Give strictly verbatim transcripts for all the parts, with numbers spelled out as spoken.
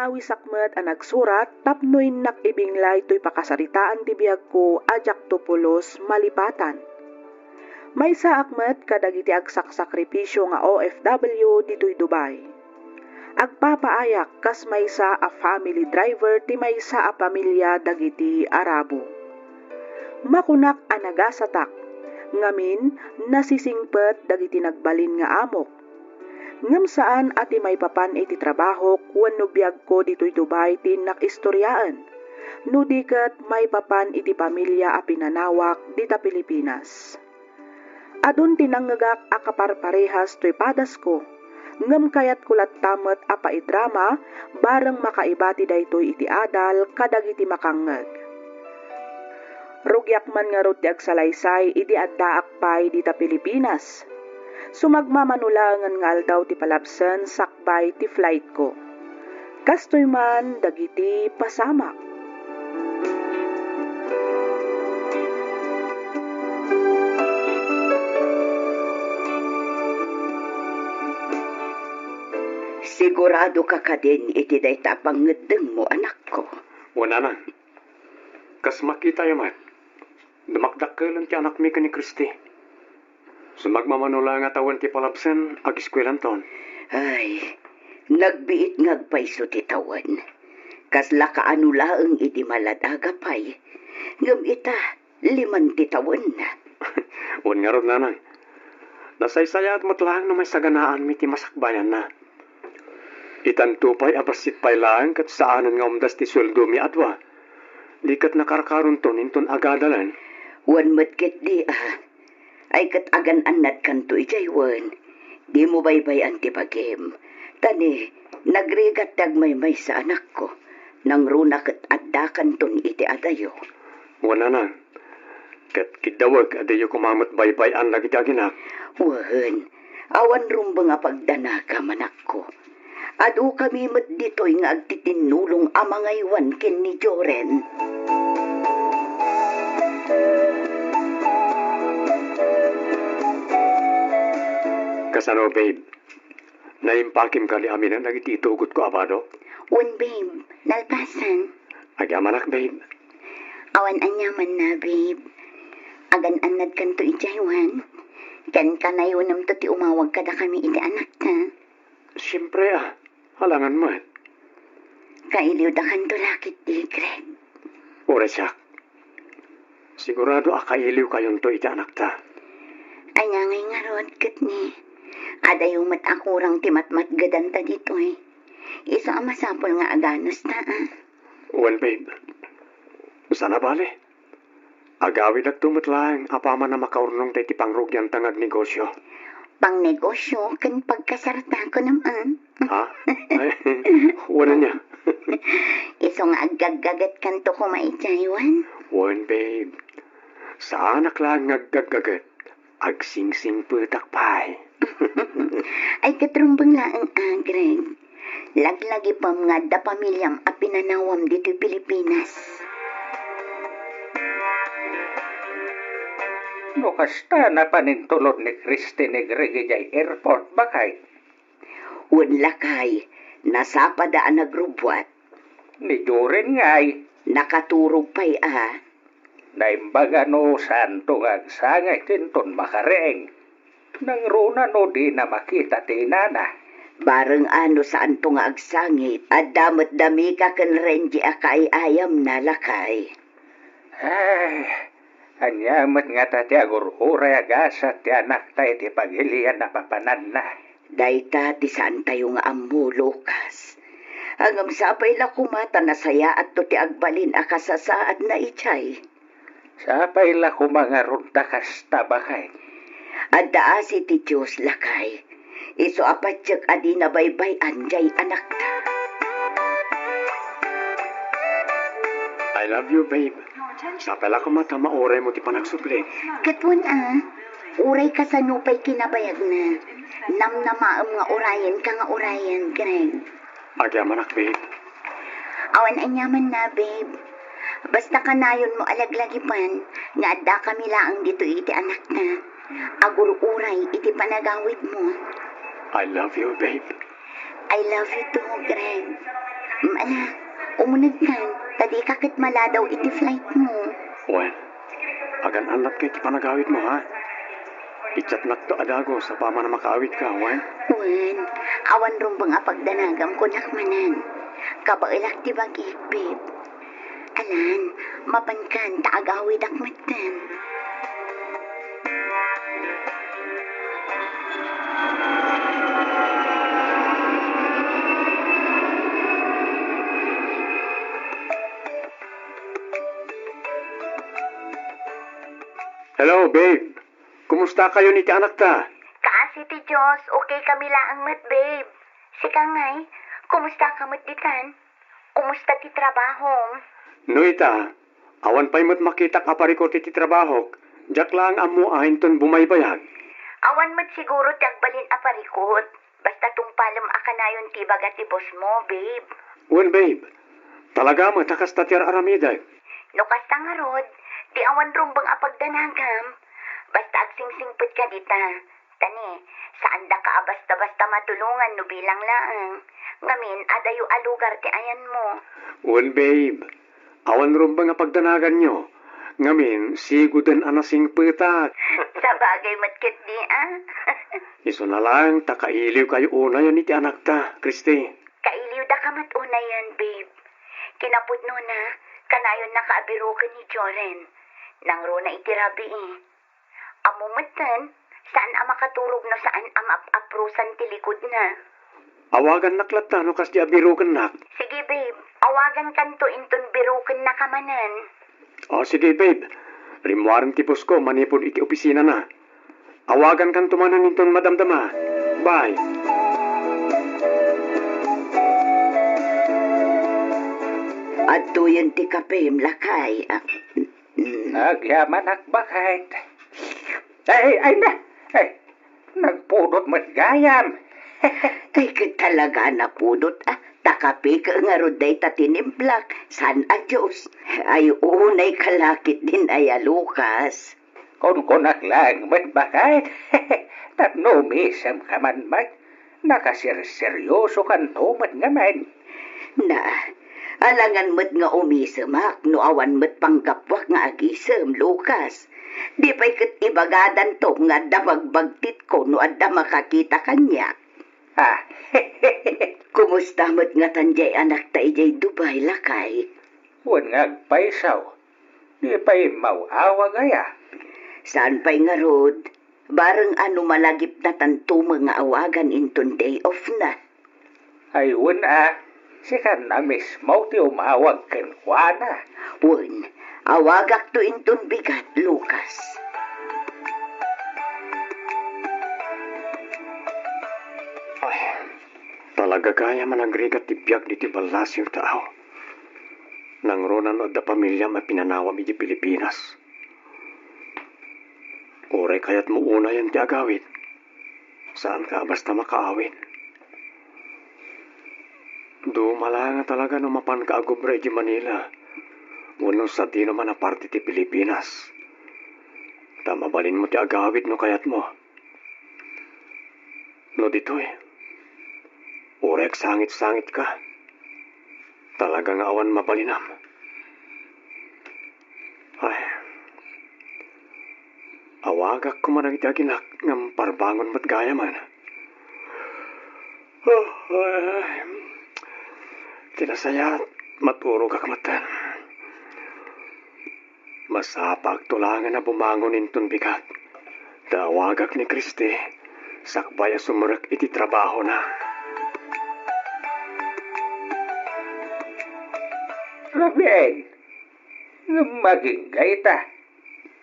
Awisak met a nagsurat tapno innak ibinglay toy pakasaritaan ti biagko a diakto pulos malipatan. Maysaak met kadagiti agsaksakripisio nga O F W ditoy Dubai. Agpapaayak kas maysa a family driver ti maysa a pamilia dagiti Arabo. Makunak a nagasatak, ngamin, nasisingpet dagiti nagbalin nga amok. Ngem saan a ti maipapan iti trabahok wenno biagko ditoy Dubai ti innak istoriaen, no di ket maipapan iti pamilia a pinanawak dita Pilipinas. Adun ti nangngegak a kaparparehas toy padasko, ngem kayatko latta met a paidrama bareng makaibati daytoy iti adal kadagiti makangngeg. Rugiak man ngarud ti agsalaysay idi addaak pay dita Pilipinas. Sumagmamano laengen nga aldaw ti palabsen sakbay ti flightko. Kastoy man dagiti pasamak. Siguradoka kadin iti dayta a pangngeddengmo, anakko? Wen, nanang. Kas makitayo met, dumakdakkelen ti anakmi ken ni Christy. Sumagmamano la nga tawen ti palabsen, ageskuelanton. Ay, nagbiit nga agpayso ti tawen. Kasla kaano laeng idi maladaga pay. Ngem ita, liman ti tawenna. Wen ngarud, nanang. Nasaysayaat met laeng no maisaganaanmi ti masakbayanna. Itanto pay a bassit pay laeng ket saanen nga umdas ti sueldomi a dua. Di ket nakarkaronton inton agadalen. Wen met ketdi a. Ay ket agan-annadkanto idiay wen. Dimo baybay-an ti bagim. Ta ni, nagrigat ti agmaymaysa, anakko. Nangruna ket addakanton iti adayo. Wen, nanang. Ket kiddawek a diyo koma met baybay-an dagiti aginak. Wen, awan rumbeng a pagdanagam, anakko. Adukami met ditoy nga agtitinnulong a mangaywan ken ni Joren. Kasano, babe? Naimpakem kadi aminen dagiti itugotko a badok? Wen, babe. Nalpasen. Agyamanak, babe. Awan aniamanna, babe. Agan-annadkanto idiay wen. Ken kanayonemto ti umawag kadakami iti anakta. Siempre a, alangan met. Kailiwdakanto la ketdi, Greg. Uray siak. Sigurado a kailiwkayonto iti anakta. Ania ngay ngarud ket ni, adayo met a kurang ti matmatgedanta ditoy. Isu a masapul nga aganusta a. Wen, babe. Saan a bale. Agawidakto met laeng apaman a makaurnong daydi pangrugianta nga agnegosio. Pangnegosio ken pagkasarta kunem a. Ha? Ay, wen ania? Isu nga aggaggagetkanto koma idiay wen. Wen, babe. Saanak laeng nga aggaggaget. Agsingsingpetak pay. Ay, ket rumbeng laeng a, Greg. Laglagipem nga adda pamiliam a pinanawam ditoy Pilipinas. No kasta, napan intulod ni Christy ni Greg idiay airport, bakay? Wen, lakay, nasapada a nagrubbuat. Ni Joren ngay? Nakaturog pay a. Naimbag a no saanto nga agsangit inton makariing. Nangruna no dina makita ti inana. Bareng a no saanto nga agsangit, adda met da Mika ken Renji a kaay-ayamna, lakay. Ay, ania met ngata ti agur-uray a gasat ti anakta iti pagilian a papananna? Dayta ti saantayo nga ammo, Lucas. Ngem sapay la koma ta nasayaatto ti agbalin a kasasaadna idiay. Sapay la koma ngarud ta kasta, bakay. Adda asi ti Dios, lakay. Isu a patiek a dina baybay-an diay anakta. I love you, babe. Sapay la koma ta mauraymo ti panagsubli. Ket wen a, uray kasano pay kinabayagna, namnamaem nga urayenka nga urayen, Greg. Agyamanak, babe. Awan aniamanna, babe. Basta kanayonmo a laglagipan nga addakami laeng ditoy iti anakta. Agur-uray iti panagawidmo. I love you, babe. I love you too, Greg. Mm, ala, umunegkan, ta dika ket maladaw iti flight mo. Wen, agan-annatko iti panagawidmo, ha? I-chatnakto a dagus apaman a makaawidka, wen? Wen, awan rumbeng a pagdanagam, kunak manen. Kabaelak ti bagik, babe. Alan, mapankan ta agawidak metten. Hello, babe. Kumusta kayon iti anakta? Kaasi ti Dios, okay kami laeng met, babe. Sika ngay, kumusta ka met ditan? Kumusta ti trabahom? No ita, awan pay met makitak a parikut iti trabahok, diak laeng ammo a inton bumaybayag. Awan met siguro ti agbalin a parikut. Basta tungpalem a kanayon ti ibaga ti boss mo, babe. Wen, babe. Talaga met a kasta ti ar-aramidek. No kasta ngarud, di awan rumbeng a pagdanagam. Basta agsingsingpet ka dita. Ta ne, saandaka a basta-basta matulongan no bilang laeng. Ngamin, adayo a lugar ti ayanmo. Wen, babe. Awan rumbeng a pagdanaganyo. Ngamin, sigoden a nasingpetak. Sabagay met ketdi, a? Isuna laeng ta kailiwkayo unayen iti anakta, Christy. Kailiwdaka met unayen, babe. Kinapudnona, kanayonnaka a biroken ni Joren. Nangruna iti rabii. Ammo metten, saan a makaturog no saan a maap-aprosan ti likudna. Awagannak latta no kasdi a birokennak. Sige, babe. Awagankanto inton birokennaka manen. O, sige, babe. Rimmuaren ti boss ko manipud iti opisinana. Awagankanto manen inton madamdama. Bye. Adtoyen ti kapem, lakay. Ah, mm. Agyamanak, baket. Ay, ay na! Ay, nagpudot met gayam. Ay, ket talaga a napudot, a. Ta kape ket ngarud dayta tinimplak, saan a juice. Ay, unay ka la ketdin aya, Lucas. Kunkunak laeng met, baket. Tapno umisemka man met. Nakaserseryosokanto met ngamin. Na, alangan met nga umisemak no awan met panggapuak nga agisem, Lucas. Di pay ket ibagadanto nga adda bagbagtitko no adda makakita kaniak. Ah. Kumusta met ngatan diay anakta idiay Dubai, lakay? Wen nga agpayso. Di pay immaw-awag aya? Saan pay ngarud? Bareng a no malagipnatanto met nga awagan inton day off na. Ay, wen a, sikan a mismo ti umawag kenkuana. Wen, awagakto inton bigat, Lucas. Ay, talaga gayam a nagrigat ti biag ditoy ballasiw, tao. Nangruna no adda pamiliam a pinanawam idiay Pilipinas. Uray kayatmo unayen ti agawid, saanka a basta makaawid. Duma la nga talaga no mapanka agubra idiay Manila wenno sadino man a parte ti Pilipinas. Ta mabalinmo ti agawid no kayatmo. No ditoy, uray agsangit-sangitka, talaga nga awan mabalinam. Ay, awagak koma dagiti aginak ngem parbangon met gayamen. Ay, ti nasayaat, maturogak metten. Masapakto laengen a bumangon inton bigat, ta awagak ni Kristi, sakbay a sumrek iti trabahona. Ruben, ngem agingga,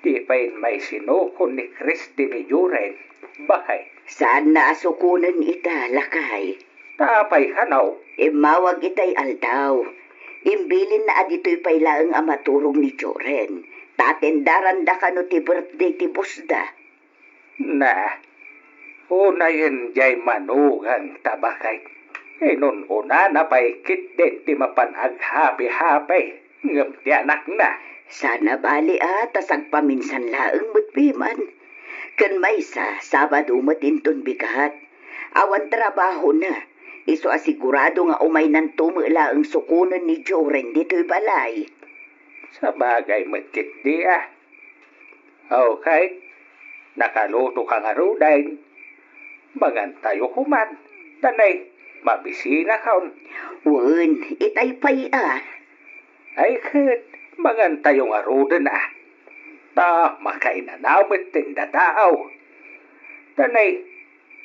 di pay maisinuko ni Kristi ni Joren, baket. Saanna a sukonen ita, lakay. Ta apay kano? Immawag itay aldaw. Imbilinna a ditoy pay laeng a maturog ni Joren, ta atendaranda kano ti birthday ti bossda. Na, unayen diay manugang ta, baket. Inun-unana pay ketdin ti mapan aghappy-happy ngem ti anakna. Saan a bali a, ta sagpaminsan laeng met piman. Ken maysa, Sabado met inton bigat. Awan trabahona. Isu a sigurado nga umaynanto met laeng sukonen ni Joren ditoy balay. Sabagay met ketdi a. Aw, ket nakalutoka ngaruden. Mangantayo koman. Danay, mabisinakon. Wen, itay pay a. Ay ket, mangantayo ngaruden a. Ta makainana met ti dadaaw. Danay,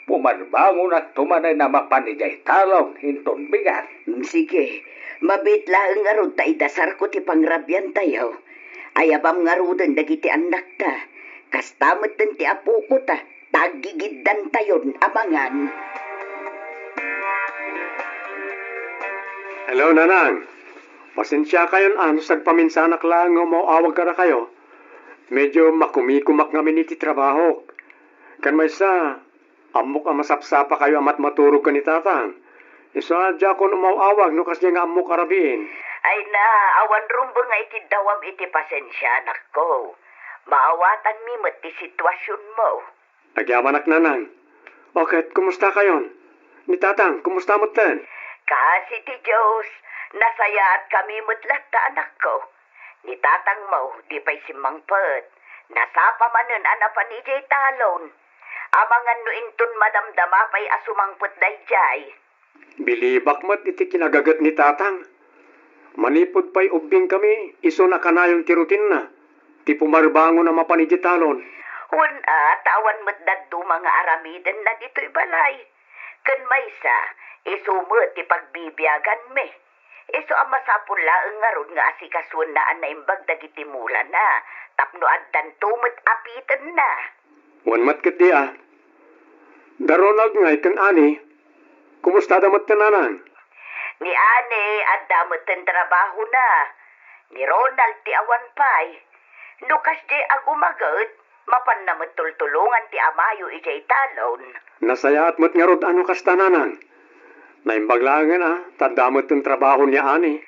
pumarbangonakto manen a mapan idiay talon inton bigat. Mm, sige, mabiit laeng ngarud ta idasarko ti pangrabiantayo. Ayabam ngaruden dagiti annakta. Kasta metten ti apoko ta, ta aggigiddantayon a mangan. Hello, Nanang. Pasensiakayon a no sagpaminsanak laeng nga umaw-awag kadakayo. Medyo makumikumak ngamin iti trabahok. Ken maysa, ammok a masapsapakayo a matmaturog ken ni Tatang. Isu a diakon umaw-awag no kasdiay nga ammok a rabiin. Ay na, awan rumbeng nga itiddawam iti pasensianakko. Maawatanmi met ti situasionmo. Agyamanak, Nanang. O ket, kumustakayon? Ni Tatang, kumusta metten? Kaasi ti Dios, nasayaatkami met latta, anakko. Ni Tatangmo, di pay simmangpet. Nasapa manen a napan idiay talon. Amangan no inton madamdama pay a sumangpet daydiay. Bilibak met iti kinagaget ni Tatang. Manipud pay ubbingkami, isuna kanayon ti rutinna, ti pumarbangon a mapan idiay talon. Wen a, ta awan met dadduma nga aramidenna ditoy balay. Ken maysa, isu met ti pagbibiaganmi. Isu a masapul laeng ngarud nga asikasuenna a naimbag dagiti mulana, tapno addanto met apitenna. Wen met ketdi a. Da Ronald ngay ken Ani, kumustada metten, Nanang? Ni Ani, adda metten trabahona. Ni Ronald ti awan pay. No kasdiay a gumaget, mapanna met tultulongan ti amayo idiay talon. Nasayaat met ngarud a no kasta, Nanang. Naimbag laengen a, ta adda metten trabaho ni Ani.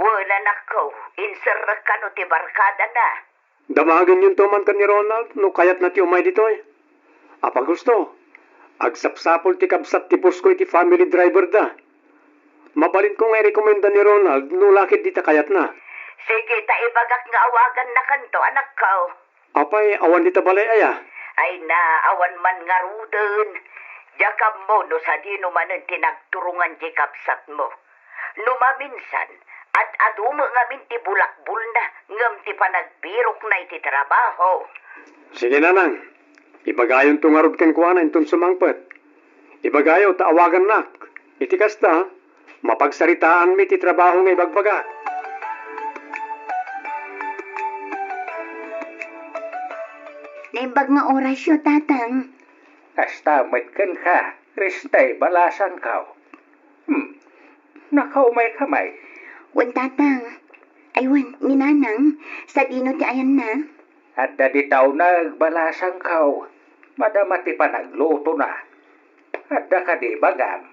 Wen, anakko, inserrek kano ti barkadana. Damagenyon to man ken ni Ronald no kayatna ti umay ditoy. Apay gusto, agsapsapul ti kabsat ti boss ko iti family driver da. Mabalinko nga irekomenda ni Ronald no la ketdi ta kayatna. Sige, ta ibagak nga awagannakanto, anakko. Apay, awan dita balay aya? Ay na, awan man ngaruden. Diak ammo no sadino manen ti nagturongan diay kabsatmo. No maminsan, ad-adu met ngamin ti bulakbulna ngem ti panagbirokna iti trabaho. Sige, Nanang. Ibagayonto ngarud kenkuana inton sumangpet. Ibagayo ta awagannak. Iti kasta, mapagsaritaanmi ti trabaho nga ibagbagak. Naimbag nga orasyo, Tatang. Kasta met kenka, Kristay, balasangko. Hmm. Nakaumayka met? Wen, Tatang. Ay, wen, ni Nanang, sadino ti ayanna? Adda dita uneg, balasangko. Madama ti panaglutona. Adda kadi ibagam?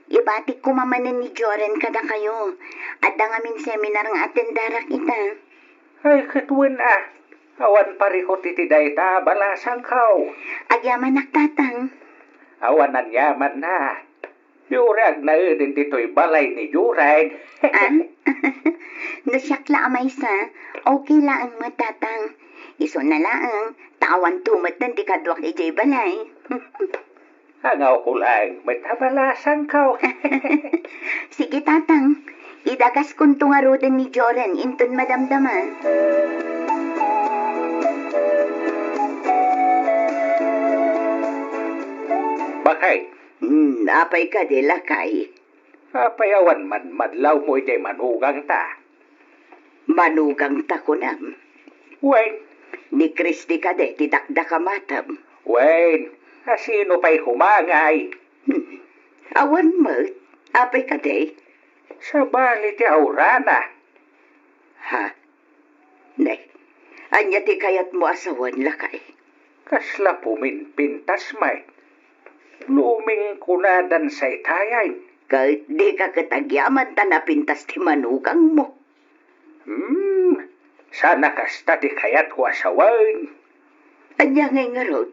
Ibatik koma manen ni Joren kadakayo. Adda ngamin seminar nga atendarak ita. Ay, ket wen a. Awan parikut iti dayta, balasangko. Agyamanak, Tatang. Awan aniamanna. Di uray agnaeden ditoy balay ni Joren. Ah? No siak la a maysa, okay laeng met, Tatang. Isuna laeng, ta awanto metten ti kaduak idiay balay. Angawko laeng met a balasangko. Sige, Tatang. Idagaskonto ngaruden ni Joren inton madamdama. Bakay. Hmm, apay kadi, lakay? Apay awan man madlawmo idiay manugangta? Manugangta kunam? Wen. Ni Christy kadi ti dakdakamatem? Wen, a sino pay koma ngay? Hmm. Awan met. Apay kadi? Sabali ti aurana. Ha? Ne, ania ti kayatmo a sawen, lakay? Kasla puminpintas met. Lumingkunadan saytayen. Ket dika ket agyaman ta napintas ti manugangmo. Hmm, sana kasta ti kayatko a sawen. Ania ngay ngarud?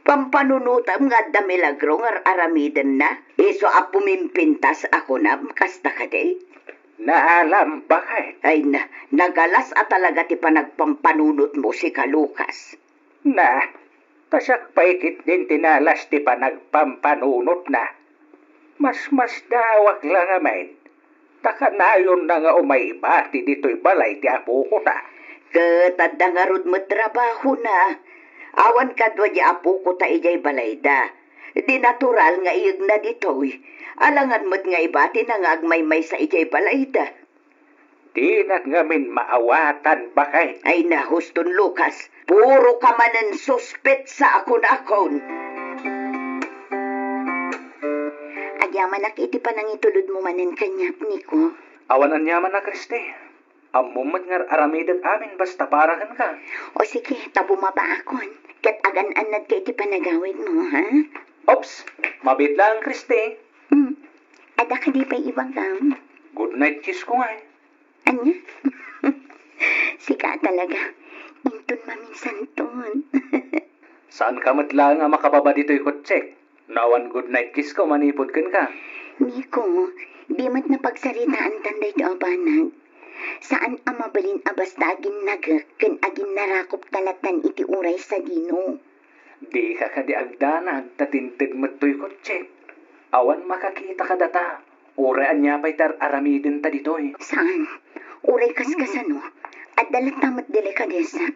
Pampanunotem nga adda milagro nga ar-aramidenna? Isu a pumimpintas a kunam, kasta kadi? Naalam, baket. Ay na, nagalas a talaga ti panagpampanunotmo, sika, Lucas. Na, ta siak pay ketdin ti nalas ti panagpampanunotna. Masmasdaawak la ngamin, ta kanayonna nga umay ibati ditoy balay ti apokota. Ket adda ngarud met trabahona. Awan kadua di apokota idiay balayda. Di natural nga iyegna ditoy. Alangan met nga ibatina nga agmaymaysa idiay balayda. Dinak ngamin maawatan, baket. Ay na, huston, Lucas. Puro ka manen suspetsa a kunakon. Agyamanak iti panangitulodmo manen kaniak, Nico. Awan aniaman a, Christy. Ammom met nga ar-aramidek amin basta para kenka. O sige, ta bumabaakon. Ket agan-annadka iti panagawidmo, ha? Ops! Mabiit laeng, Christy. Hmm. Adda kadi pay ibagam? Good night kiss ko ngay. Ania? Sika talaga. Inton maminsanton. Saan ka met laeng a makababa ditoy kotsek no awan good night kiss ko manipud kenka? Nico, di met napagsaritaantan daytoy a banag. Saan a mabalin a basta aginnagek ken aginnarakopta lattan iti uray sadino. Dika kadi agdanag ta tinted met toy kotsek. Awan makakita kadata. Uray ania pay ti ar-aramidenta ditoy. Saan? Uray kaskasano? Adda latta met delikadesa.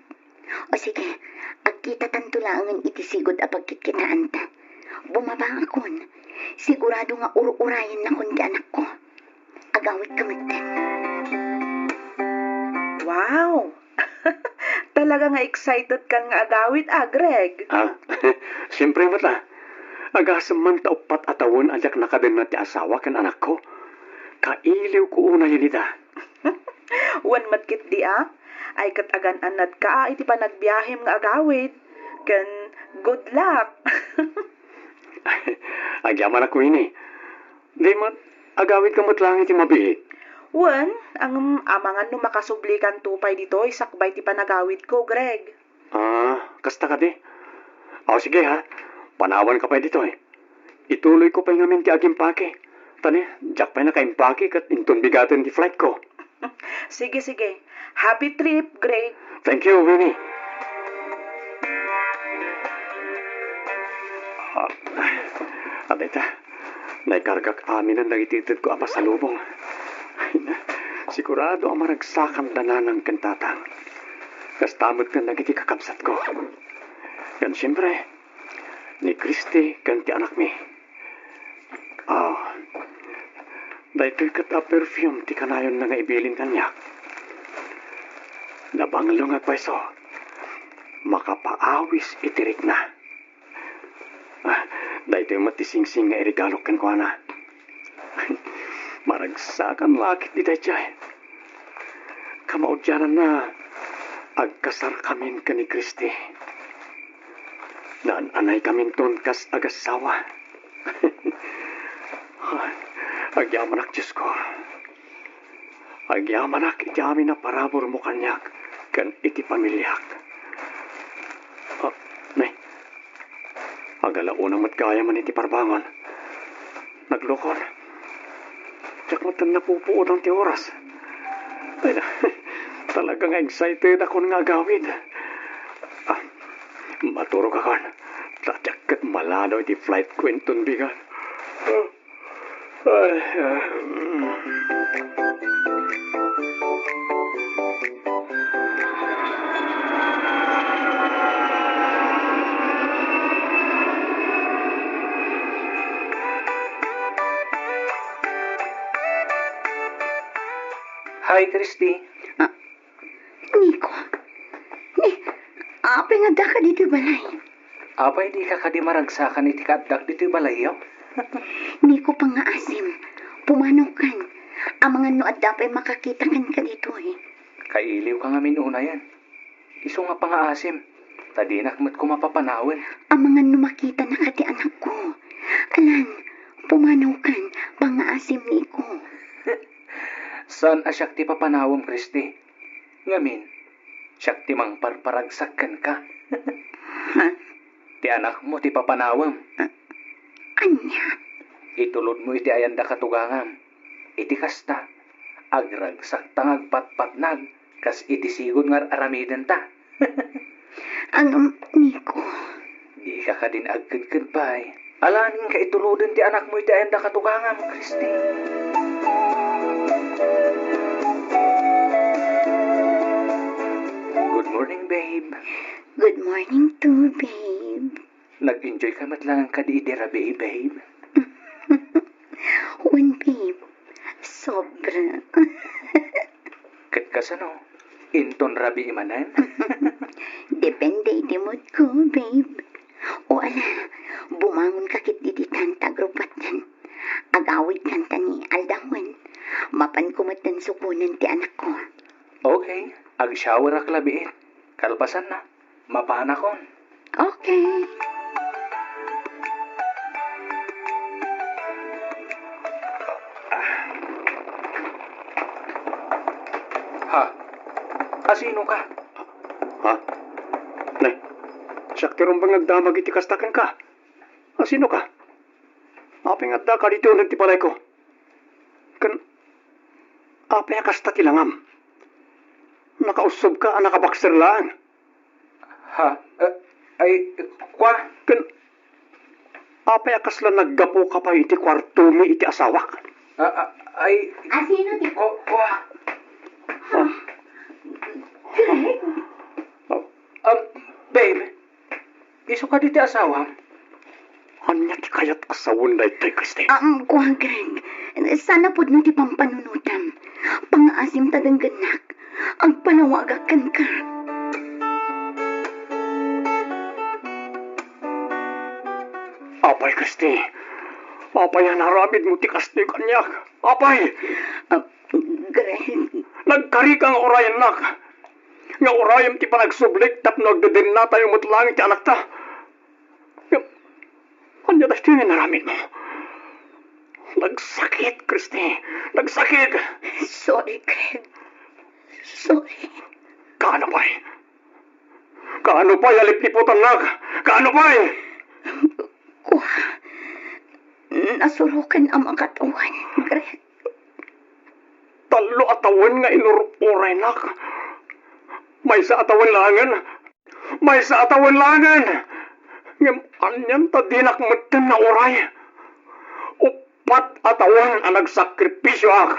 O sige, agkitatanto laengen iti sigud a pagkitkitaanta. Bumabaakon. Sigurado nga ur-urayennakon ti anakko. Agawidka metten. Wow! Talaga nga excited kan nga agawid, a, Greg? Ah, siyempre met, a. Agasem man ta uppat a tawen a diak nakadennat ti asawa ken anakko. Kailiwko unayen ida. Wen met ketdi, a. Ay ket agan-annadka, a, iti panagbiahem nga agawid. Ken good luck. Agyamanak, Winnie. Di met, agawidka met laeng iti mabiit. Wen, ngem amangan no makasublikanto pay ditoy sakbay ti panagawidko, Greg. Ah, kasta kadi? Aw, sige, ha. Panawanka pay ditoy. Ituloyko pay ngamin ti agimpake. Ta ni, diak pay nakaimpake ket inton bigaten ti flightko. Sige, sige. Happy trip, Greg. Thank you, Winnie. Ah, adda ita, naikargak aminen dagiti itedko a pasalubong. Sigurado a maragsakanda nanang ken tatang. Kasta met ken dagiti kakabsatko. Ken siempre, ni Christy ken ti anakmi. Ah, daytoy ket a perfume ti kanayonna nga ibilin kaniak. Nabanglo nga agpayso. Makapaawis iti rikna. Ah, daytoy met ti singsing nga iregalok kenkuana. Maragsakan la ketdi daydiay. Kamaudiananna, agkasarkamin ken ni Christy. Naan-anaykaminton kas agassawa. Agyamanak, Diosko. Agyamanak iti amin a paraburmo kaniak ken iti pamiliak. Ah, nay, agalauna met gayam iti parbangon. Naglukon. Diak met napupuotan ti oras. Ay, talaga nga excited akon nga agawid. Ah, maturogakon. Ta diak ket maladaw iti flightko inton bigat. Ah, ay, ah, mm. Hi, Christy. Ah, Nico. Ni, apay nga addaka ditoy balay? Apay dika kadi maragsakan iti kaaddak ditoy balayyo? Nico, pangngaasim. Pumanaw kan. Amangan no adda pay makakita kenka ditoy. Kailiw ka ngamin unayen. Isu nga pangngaasim, ta dinak met ko mapapanawen. Amangan no makitana kadi anakko. Alan, pumanaw kan, pangngaasim, Nico. Saan a siak ti papanawem, Christy. Ngamin, siak ti mangparparagsak kenka. Ha? Ti anakmo ti papanawem. Ania? Itulodmo iti ayanda katugangam. Iti kasta, agragsakta nga agpatpatnag kas iti sigud nga ar-aramidenta. Ngem, Nico. Dika kadin agkedked pay. Alaenka ituloden ti anakmo iti ayanda katugangam, Christy. Good morning, babe. Good morning too, babe. Nag-enjoy ka met laeng kadi idi rabii, babe? Wen, babe. Sobra. Ket kasano? Inton rabii manen? Depende iti mood ko, babe. O ala, bumangon ka ket ditan ta agrupaten. Agawid kanta ni aldawen. Mapan ko metten sukonen ti anakko. Okay, ag-showerak la biit. Kalpasanna, mapanakon. Okay. Ha? Asino ka? Ha? Nay, siak ti rumbeng nga agdamag iti kasta kenka. Asino ka? Apay nga adda ka ditoy uneg ti balayko? Ken apay a kasta ti langam? Nakaussobka a nakaboxer laeng? Ha? Eh, ay, kua? Ken apay a kasla naggapuka pay iti kuartomi iti asawak? Ah, ah, ay, Asino ti ko, kua? Ah. Um, babe, isu kadi ti asawam? Ania ti kayat a sawen daytoy, Christy? Um, kua, Greg. Saan a pudno ti pampanunotam. Pangngaasim ta denggennak. Agpanawagak kenka. Apay, Christy? Apay a naaramidmo ti kastoy kaniak? Apay! Ah, Greg. Nagkarika nga urayennak. Nga urayem ti panagsublik tapno agdedennatayo met laeng ti anakta. Ngem, ania daytoy nga inaramidmo? Nagsakit, Christy. Nagsakit. Sorry, Greg. Sorry. Kaano pay? Kaano pay a lipliputannak? Kaano pay? Kua, nasuroken a makatawen, Greg. Tallo a tawen nga inur-uraynak. Maysa a tawen laengen. Maysa a tawen laengen. Ngem anian ta dinak metten nauray? Uppat a tawen a nagsakripisioak.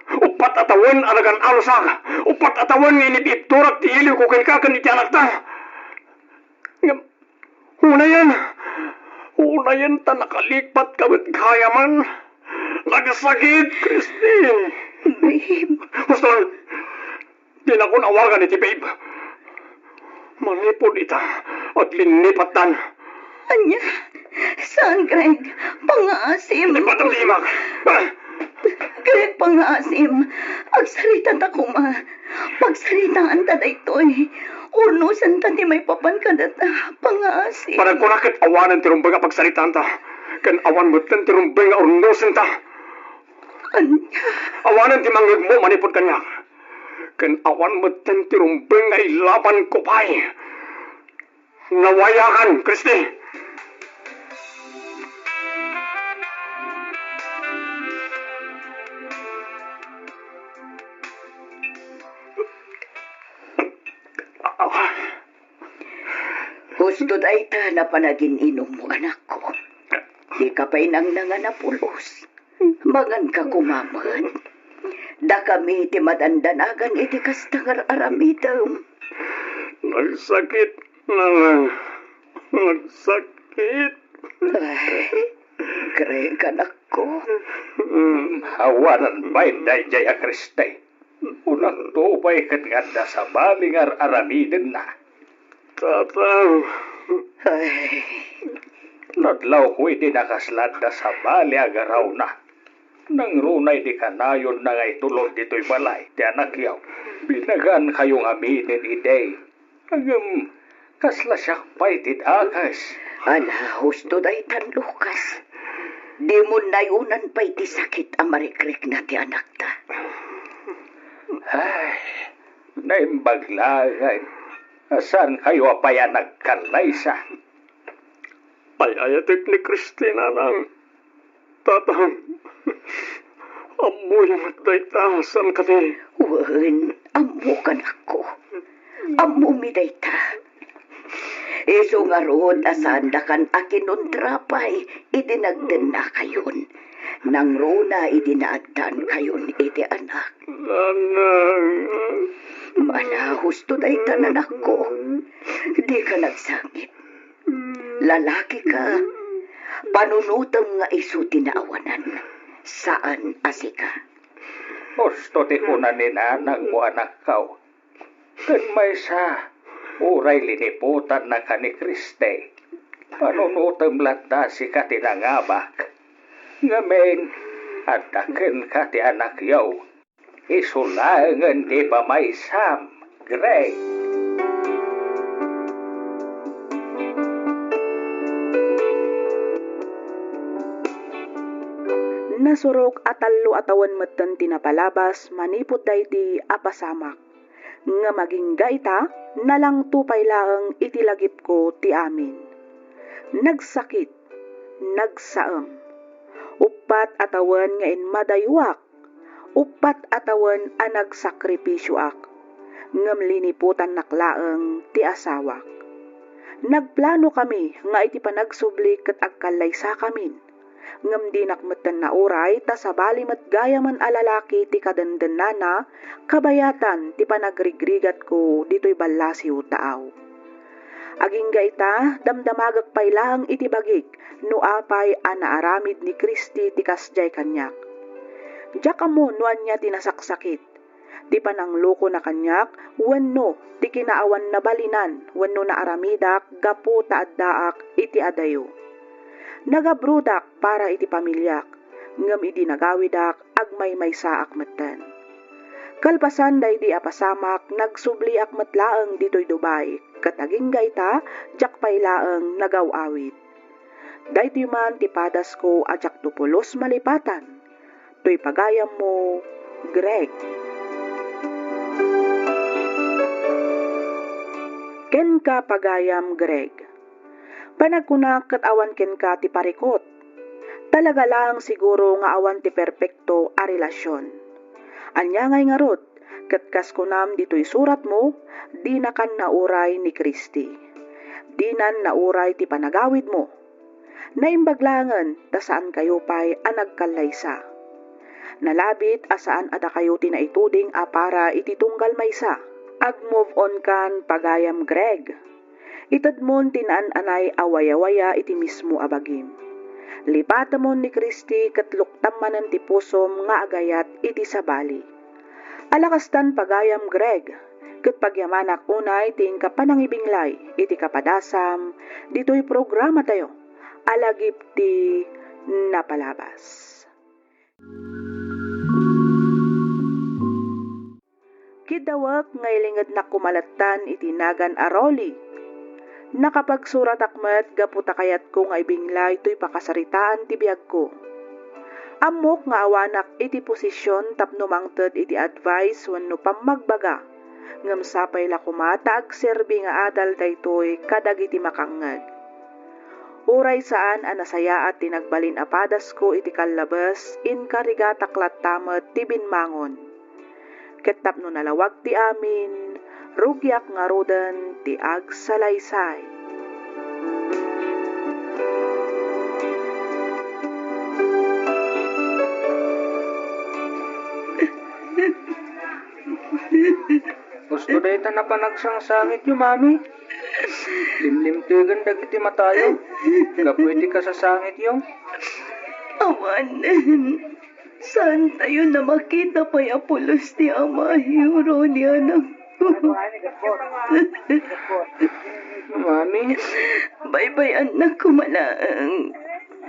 Uppat a tawen a nagan-alusak. Uppat a tawen nga inip-ipturak ti iliwko kenka ken iti anakta. Ngem unayen, unayen ta nakalipatka met gayamen. Nagsakit, Christy. Babe. Huston, dinakon awagan iti babe. Manipud ita, aglinnipattan. Ania? Saan, Greg? Pangngaasim. Lipatam ti imak. Ah! Greg, pangngaasim. Agsaritata koma. Pagsaritaanta daytoy. Urnosanta ti maipapan kadata. Pangngaasim. Panagkunak ket awanen ti rumbeng a pagsaritaanta. Ken awan metten ti rumbeng nga urnosenta. Ania? Awanen ti mangngegmo manipud kaniak. Ken awan metten ti rumbeng nga ilabanko pay. Nawayakan, Christy! Husto dayta a panagin-inummo, anakko. Dika pay nangnangan a pulos. Manganka koma met. Dakami ti madandanagan iti kasta nga ar-aramidem. Nagsakit, nanang. Nagsakit. Ay, Greg, anakko. Mm, awanan pay daydiay a Christy. Kunakto pay ket nga adda sabali nga ar-aramidenna. Tatang. Ay. Nadlawko iti nakasla adda sabali a garawna. Nangruna idi kanayonna nga itulod ditoy balay ti anakyo, binagankayo ngamin idi. Ngem kasla siak pay ti dakes. Ala, husto daytan, Lucas. Dimo nayonan pay ti sakit a marikrikna ti anakta. Ay, naimbag laeng a saankayo a pay a nagkallaysa. Ay-ayatek ni Christy, nanang. Tatang, ammoyo met dayta, saan kadi? Wen, ammok, anakko. Ammomi dayta. Isu ngarud a saandakan a kinuntra pay idi nagdennakayon. Nangruna idi naaddaankayon iti anak. Nanang. Mala, husto dayta, anakko. Dika nagsangit. Lalaki ka. Panunotem nga isu ti naawanan, saan a sika. Husto ti kuna ni nanangmo, anakko. Ken maysa, uray liniputannaka ni Christy, panunotem latta sika ti nangabak. Ngamin, adda kenka ti anakyo. Isu laengen ti pamaysam, Greg. Nasurok a tallo a tawen metten ti napalabas manipud daydi a pasamak, ngem agingga ita, nalangto pay laeng iti lagipko ti amin. Nagsakit, nagsaem. Uppat a tawen nga inmadayuak, uppat a tawen a nagsakripisioak, ngem liniputannak laeng ti asawak. Nagplanokami nga iti panagsubli ket agkallaysakamin, ngem dinak metten nauray ta sabali met gayamen a lalaki ti kadendennana kabayatan ti panagrigrigatko ditoy ballasiw taaw. Agingga ita, damdamagek pay laeng iti bagik no apay a naaramid ni Christy ti kasdiay kaniak. Diak ammo no ania ti nasaksakit, ti pananglokona kaniak wenno ti kinaawan nabalinan wenno naaramidak gapu ta addaak iti adayo. Nagabrodak para iti pamiliak, ngem idi nagawidak, agmaymaysaak metten. Kalpasan daydi a pasamak, nagsubliak met laeng ditoy Dubai, ket agingga ita, diak pay laeng nagaw-awid. Daytoy man ti padasko a diakto pulos malipatan. Toy pagayammo, Greg. Kenka, pagayam Greg. Panagkunak ket awan kenka ti parikut. Talaga laeng siguro nga awan ti perpekto a relasion. Ania ngay ngarud, ket kas kunam ditoy suratmo, dinakan nauray ni Christy. Dinan nauray ti panagawidmo. Naimbag laengen ta saankayo pay a nagkallaysa. Nalabit a saan a dakayo ti naituding a para iti tunggal maysa. Ag-move on kan, pagayam Greg. Itedmon ti naan-anay a wayawaya iti mismo a bagim. Lipatemon ni Christy ket luktam manen ti pusom nga agayat iti sabali. Ala kastan, pagayam Greg, ket pagyamanak unay ti inka panangibinglay iti kapadasam ditoy programatayo a lagip ti napalabas. Kiddawek nga ilingednak koma lattan iti nagan a Rolly. Nakapagsuratak met gapu ta kayatko nga ibinglay toy pakasaritaan ti biagko. Ammok nga awanak iti posisyon tapno mangted iti advice wenno pammagbaga, ngem sapay la koma ta agserbi nga adal daytoy kadagiti makangngeg. Uray saan a nasayaat ti nagbalin a padasko iti kallabes, inkarigatak latta met ti binmangon. Ket tapno nalawag ti amin, rugiak ngaruden ti agsalaysay. Husto dayta a panagsangsangityo, Mami. Limlimtegen dagiti matayo gapu iti kasasangityo. Awanen. Saantayo a makita pay a pulos ti amayo, Ronnie, anakko. Mami. Baybay-annak koma laeng.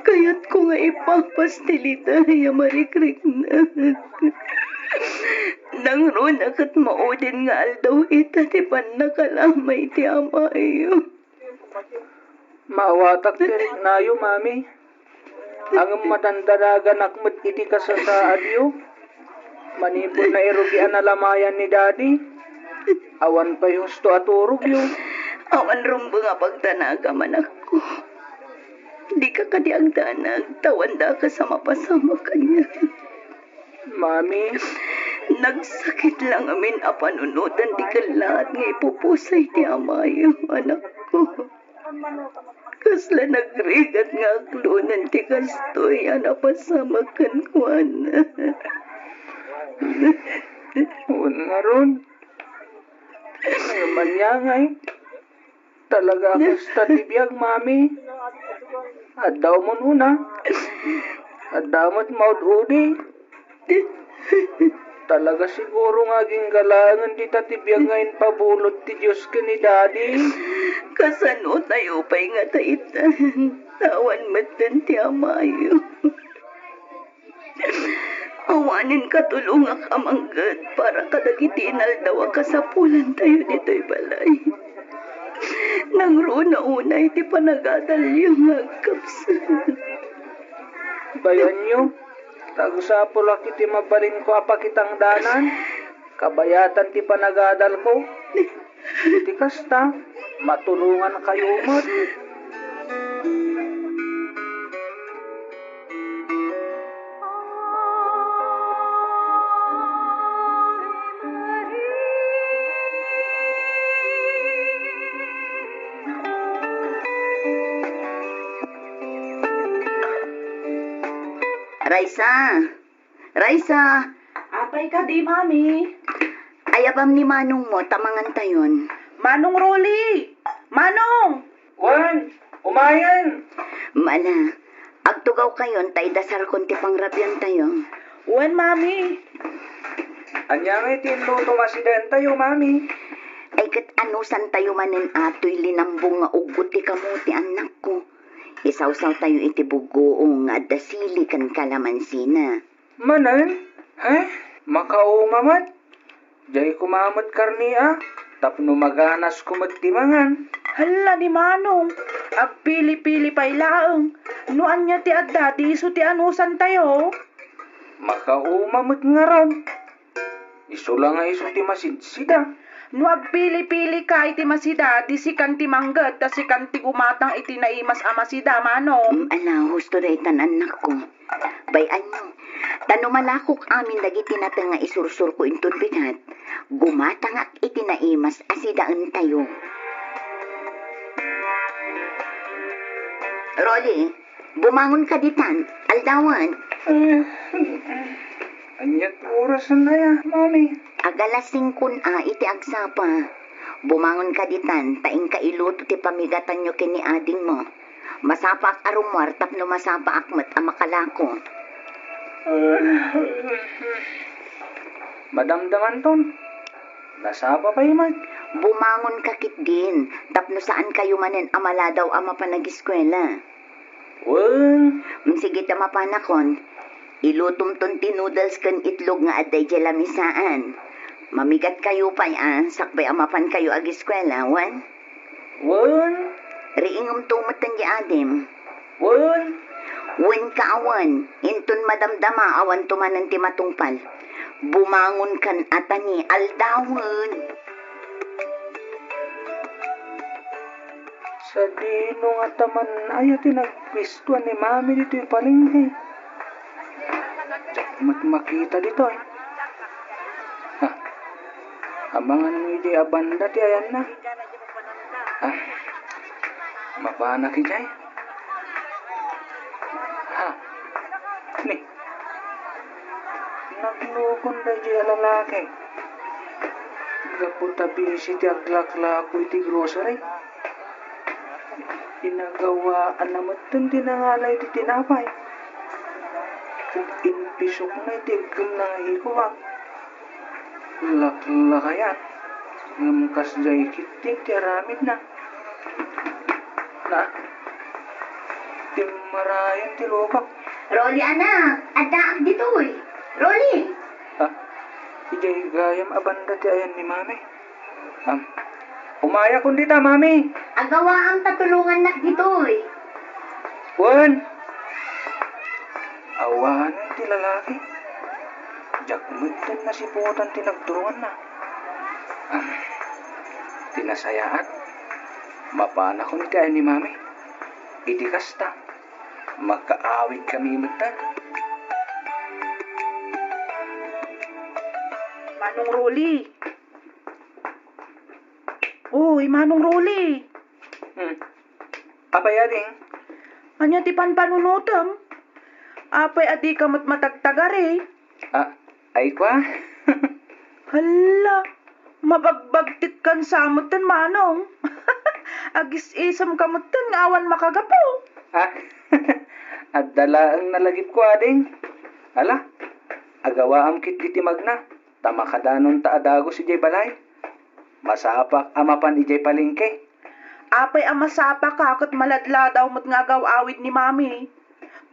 Kayatko nga ipapastilita ya marikriknak. Nangruna ket maudin nga aldaw ita ti pannakalamay ti amayo. Maawatak ti riknayo, Mami. Ngem madandanaganak met iti kasasaadyo. Manipud nairugian a lamayan ni Daddy, awan pay husto a turogyo. Awan rumbeng a pagdanagam, anakko. Dika kadi agdanag, ta awan daka sa mapasamak kaniak. Mami. Nagsakit la ngamin a panunotan ti kellaat nga ipupusay ti amayo, anakko. Kasla nagrigat nga aklonen ti kastoy a napasamak kenkuana. Wen ngarud, ania ngay? Talaga a kasta ti biag, Mami. Adda umon-una. Adda met maud-udi. Talaga siguro nga agingga laengen dita ti biag nga impabulod ti Dios ken ni Daddy. Kasano tayo pay nga taitan? Awan metten ti amayo. Awanen katulongak a mangged para kadagiti inaldaw a kasapulantayo ditoy balay. Nangruna unay ti panagadalyo nga agkapsat. Bay-anyo, ta agsapulak iti mabalinko a pakitangdanan, kabayatan ti panagadalko. Iti kasta, matulongankayo met. Raisa! Raisa! Apay kadi, Mami? Ayabam ni Manong mo, ta mangantayon. Manong Rolly! Manong! Wen, umayen! Mala, agtugawkayon ta idasarkon ti pangrabiantayo. Wen, Mami. Ania ngay ti inlutom a sidaentayo, Mami? Ay ket anusantayo manen atoy linambong nga uggo ti kamote, annakko. Isawsawtayo iti buggoong nga adda sili ken kalamansina. Manen? He? Makauma met? Diay koma met karne a, tapno maganasko met ti mangan. Hala ni Manong, agpili-pili pay laeng. No ania ti adda, di isu ti anusantayo. Makauma met ngarud. Isu la nga isu ti masidsida. No agpili-pilika iti masida, di sikan ti mangged, ta sikan ti gumatang iti naimas a masida, Manong. Mm, ala, husto daytan, annakko. Bay-anyo, ta no malakok amin dagiti nateng nga isursurko inton bigat, gumatangak iti naimas a sidaentayo. Rolly, bumangonka ditan, aldawen. Eh, ania ti orasen aya, Mami? Agalas singkon a iti agsapa. Bumangonka ditan, ta inka iluto ti pamigatanyo ken ni adingmo. Masapaak a rummuar tapno masapaak met a makalako. Madamdamanton. Nasapa pay met. Bumangonka ketdin, tapno saankayo manen a maladaw a mapan agiskuela. Wen. Mm, sige ta mapanakon. Ilutomton ti noodles ken itlog nga adda idiay lamisaan. Mamigatkayo pay a sakbay a mapankayo agiskuela, wen? Wen. Riingemto metten di adim. Wen. Wen ka awan, inton madamdama awanto manen ti matungpal. Bumangonkan a ta ni aldawen. Sadino ngata man aya ti nagpistoan ni Mami ditoy palengke? Diak met makita ditoy. Ah, amangan no idiay a banda ti ayanna. Ah, mapanak idiay. Ha? Ni? Naglukon daydiay a lalaki. Gapu ta bisi ti aglaklako iti grocery, inagawaanna metten ti nangalay ti tinapay. Ket impisokna iti eggem nga ikuak. Laklakayan, ngem kasdiay ketdi ti aramidna. Na, timmarayen ti lubak. Rolly, anak, addaak ditoy. Rolly! Ah, idiay gayam a banda ti ayan ni Mami. Am, umayakon dita, Mami. Agawaam ta tulongannak ditoy. Wen. Awanen ti lalaki. Diak metten nasiputan ti nagturonganna. Am, ti nasayaat, mapanakon iti ayan ni Mami. Iti kasta, Makaawidkami metten. Manong Rolly. Uy, Manong Rolly. Hmm. Apay, ading? Ania ti panpanunotem? Apay a dika met matagtagari? Ah, ay kwa? Hala, mabagbagtit kan sa metten, Manong. Agis-isem ka metten nga awan makagapu. Ah, adda laeng nalagipko, ading. Ala, agawaam ketdi ti magna, ta makadanonta a dagus idiay balay. Masapak a mapan idiay palengke. Apay a masapaka ket maladladaw met nga agaw-awid ni Mami.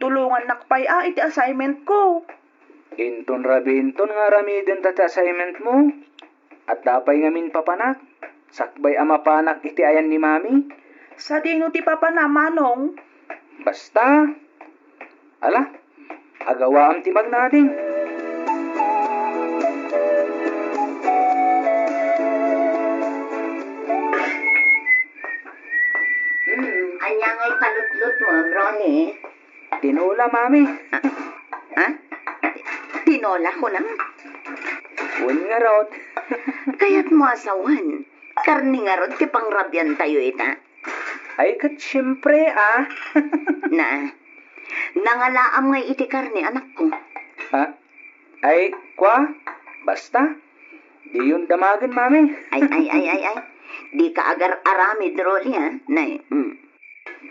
Tulongannak pay a iti assignment ko. Inton rabiinton nga aramidenta ti assignment mo, adda pay ngamin papanak, sakbay a mapanak iti ayan ni Mami. Sadino ti papana, Manong? Basta, ala, agawaam ti magna, ading. Hmm, ania ngay palutlot mo, Ronnie? Tinola, Mami. Ah, ah? Tinola, kunam? Wen ngarud. Kayat mo a sawen, karne ngarud ti pangrabiantayo ita? Ay, ket siempre, ah. Na, nangalaam ngay iti karne, anakko. Ha? Ay, kwa? Basta, diyon damagen, Mami. Ay, ay, ay, ay, ay. Dika agar-aramid, Rolly, ah. Nay, mm.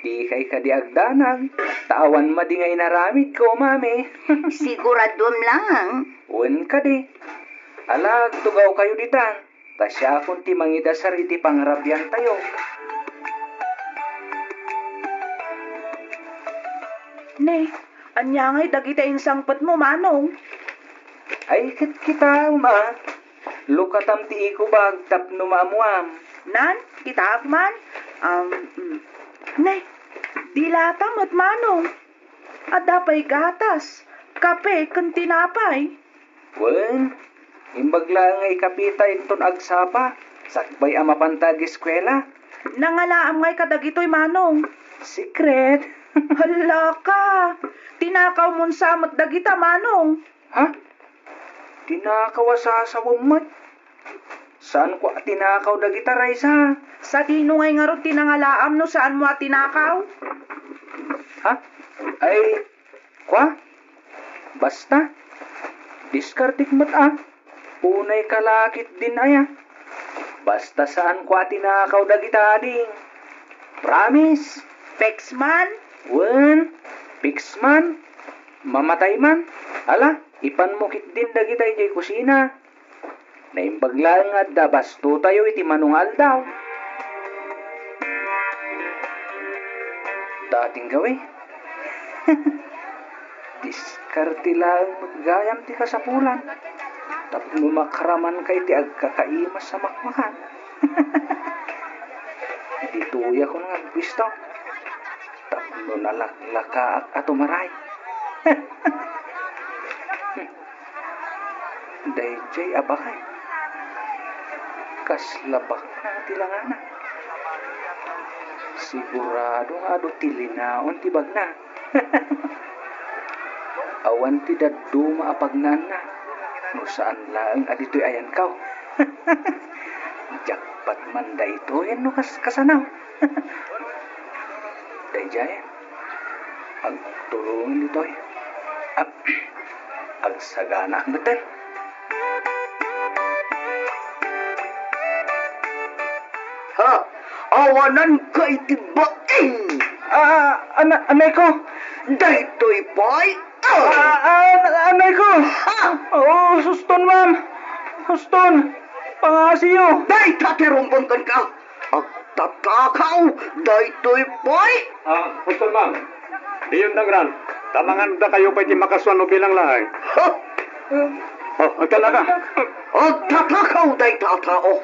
Dikay kadi agdanag, ta awan madi nga inaramidko, Mami. Siguraduem lang. Wen kadi. Ala, agtugawkayo ditan, ta siakon ti mangidasar iti pangrabiantayo. Ne, ania ngay dagiti insangpetmo, Manong? Ay, ket kitaem, a. Lukatam ti ekobag tapno maammuam. Nan, kitaak man. Um, mm. Ne, dilata met, Manong. Adda pay gatas, kape, ken tinapay. Wen, imbag laeng nga ikapita inton agsapa, sakbay a mapanta ageskuela. Nangalaam ngay kadagitoy, Manong? Secret. Hala ka! Tinakawmon sa met dagita, Manong. Ha? Tinakaw a sasawem met? Saanko a tinakaw dagita, Raisa. Sadino ngay ngarud ti nangalaam no saanmo a tinakaw? Ha? Ay, kwa? Basta, diskartek met a. Unay ka la ketdin aya. Basta saanko a tinakaw dagita, ading. Promise. Peksman? Wen, peksman. Mamatay man. Ala, ipanmo ketdin dagita idiay kusina. Naimbag laeng nga adda bastotayo iti mano nga aldaw. Dating gawi. Diskarte laeng met gayam ti kasapulan. Tapno makramanka iti agkakaimas a makmakan. Ditoyakon nga agbisto. Tapno nalaklakaak a tumaray. Daydiay a bakay. Kasla bakna ti langana. Sigurado nga adu ti linaon ti bagna. Awan ti dadduma a pagnaanna no saan laeng a ditoy ayankaw. Jackpot man daytoy no kas-, kasano? Daydiay, agtulongen ditoy. Ag-, agsaganaak metten. Ha? Awananka iti baing! Ah, ana-, anay ko. Daytoy pay. Ah, ah, anay ko. Ha? Oh, suston, ma'am. Suston. Pangasiyo. Dayta ti rumbeng kenka. Agtatakaw daytoy pay. Ah, suston, ma'am. Diyon dagran. Ta mangandakayo pay ti makasuan no bilang laeng. Ha? Oh, agtalaka. Agtatakaw dayta a tao.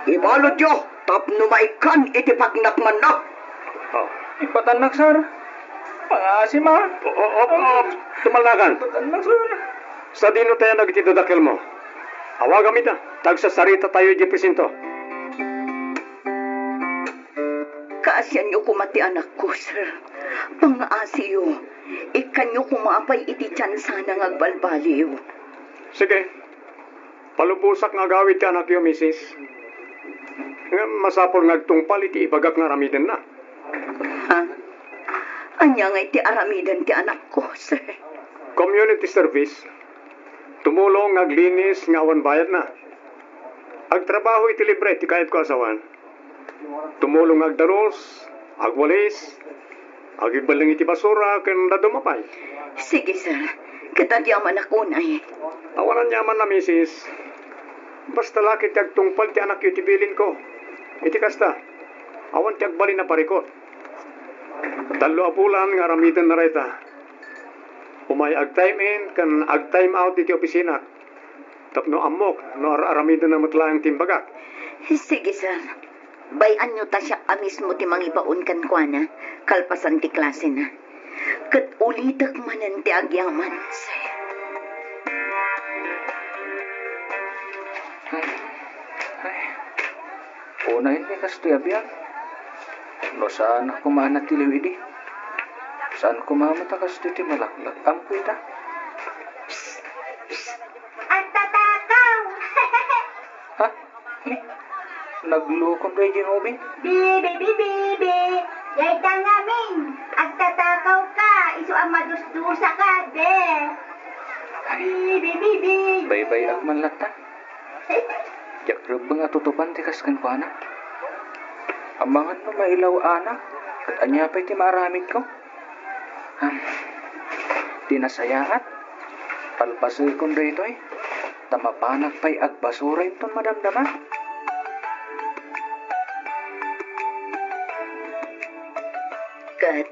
Ibaludyo tapno maikkan iti pagnakmanna. Oh. Ipatannak, sir. Pangaasim, ah. O, o, o, o, tumalnakan. Ipatannak, sir. Sadino tayo dagiti dadakkel mo? Awagam ida, ta agsasarita tayo iti presinto. Kaasianyo koma ti anakko, sir. Pangaasiyo, Ikkanyo koma pay iti tiyansana nga agbalbaliw. Sige. Palubosak nga agawid ti anakyo, misis. Ngem masapul nga agtungpal iti ibagak nga aramidenna. Ha? Ania nga iti aramiden ti anakko, sir? Community service. Tumulong nga aglinis nga awan bayadna. Agtrabaho iti libre ti kayatko a asawan. Tumulong nga agdalus, agwalis, agibelleng iti basura, ken dadduma pay. Sige, sir. Ket agyamanak unay. Awan aniamanna, misis. Basta la ket ti agtungpal ti anakyo iti bilinko. Iti kasta, awan ti agbalin a parikut. Tallo a bulan nga aramidenna dayta. Umay ag-time in ken ag-time out iti opisina. Tapno ammok no ar-aramidenna met laeng ti imbagak. Sige, sir. Bay-anyo ta siak a mismo ti mangibaon kenkuana, kalpasan ti klasena. Ket ulitek manen ti agyaman, sir. Ay, ay. Unay ni kastoy a biag. No saan a kumaana ti liwidi. Saan kumaana ta kastoy ti malaklak. Amko ita. Psst! Psst! Agtatakaw! Ha? Ni? Naglukon kay Ginobin? Bibi, bibi, bibi! Dayta ngamin! Agtatakaw ka! Isu a madusdusa ka, de! Ay, bibi, bibi! Baybay-ak man latta. Diak rebbeng a tutupan ti kas kenkuana. Amangan no mailaw-anak, ket ania pay ti maaramidko? Ham, ti nasayaat, palpasekon daytoy, ta mapanak pay agbasura inton madamdama. Ket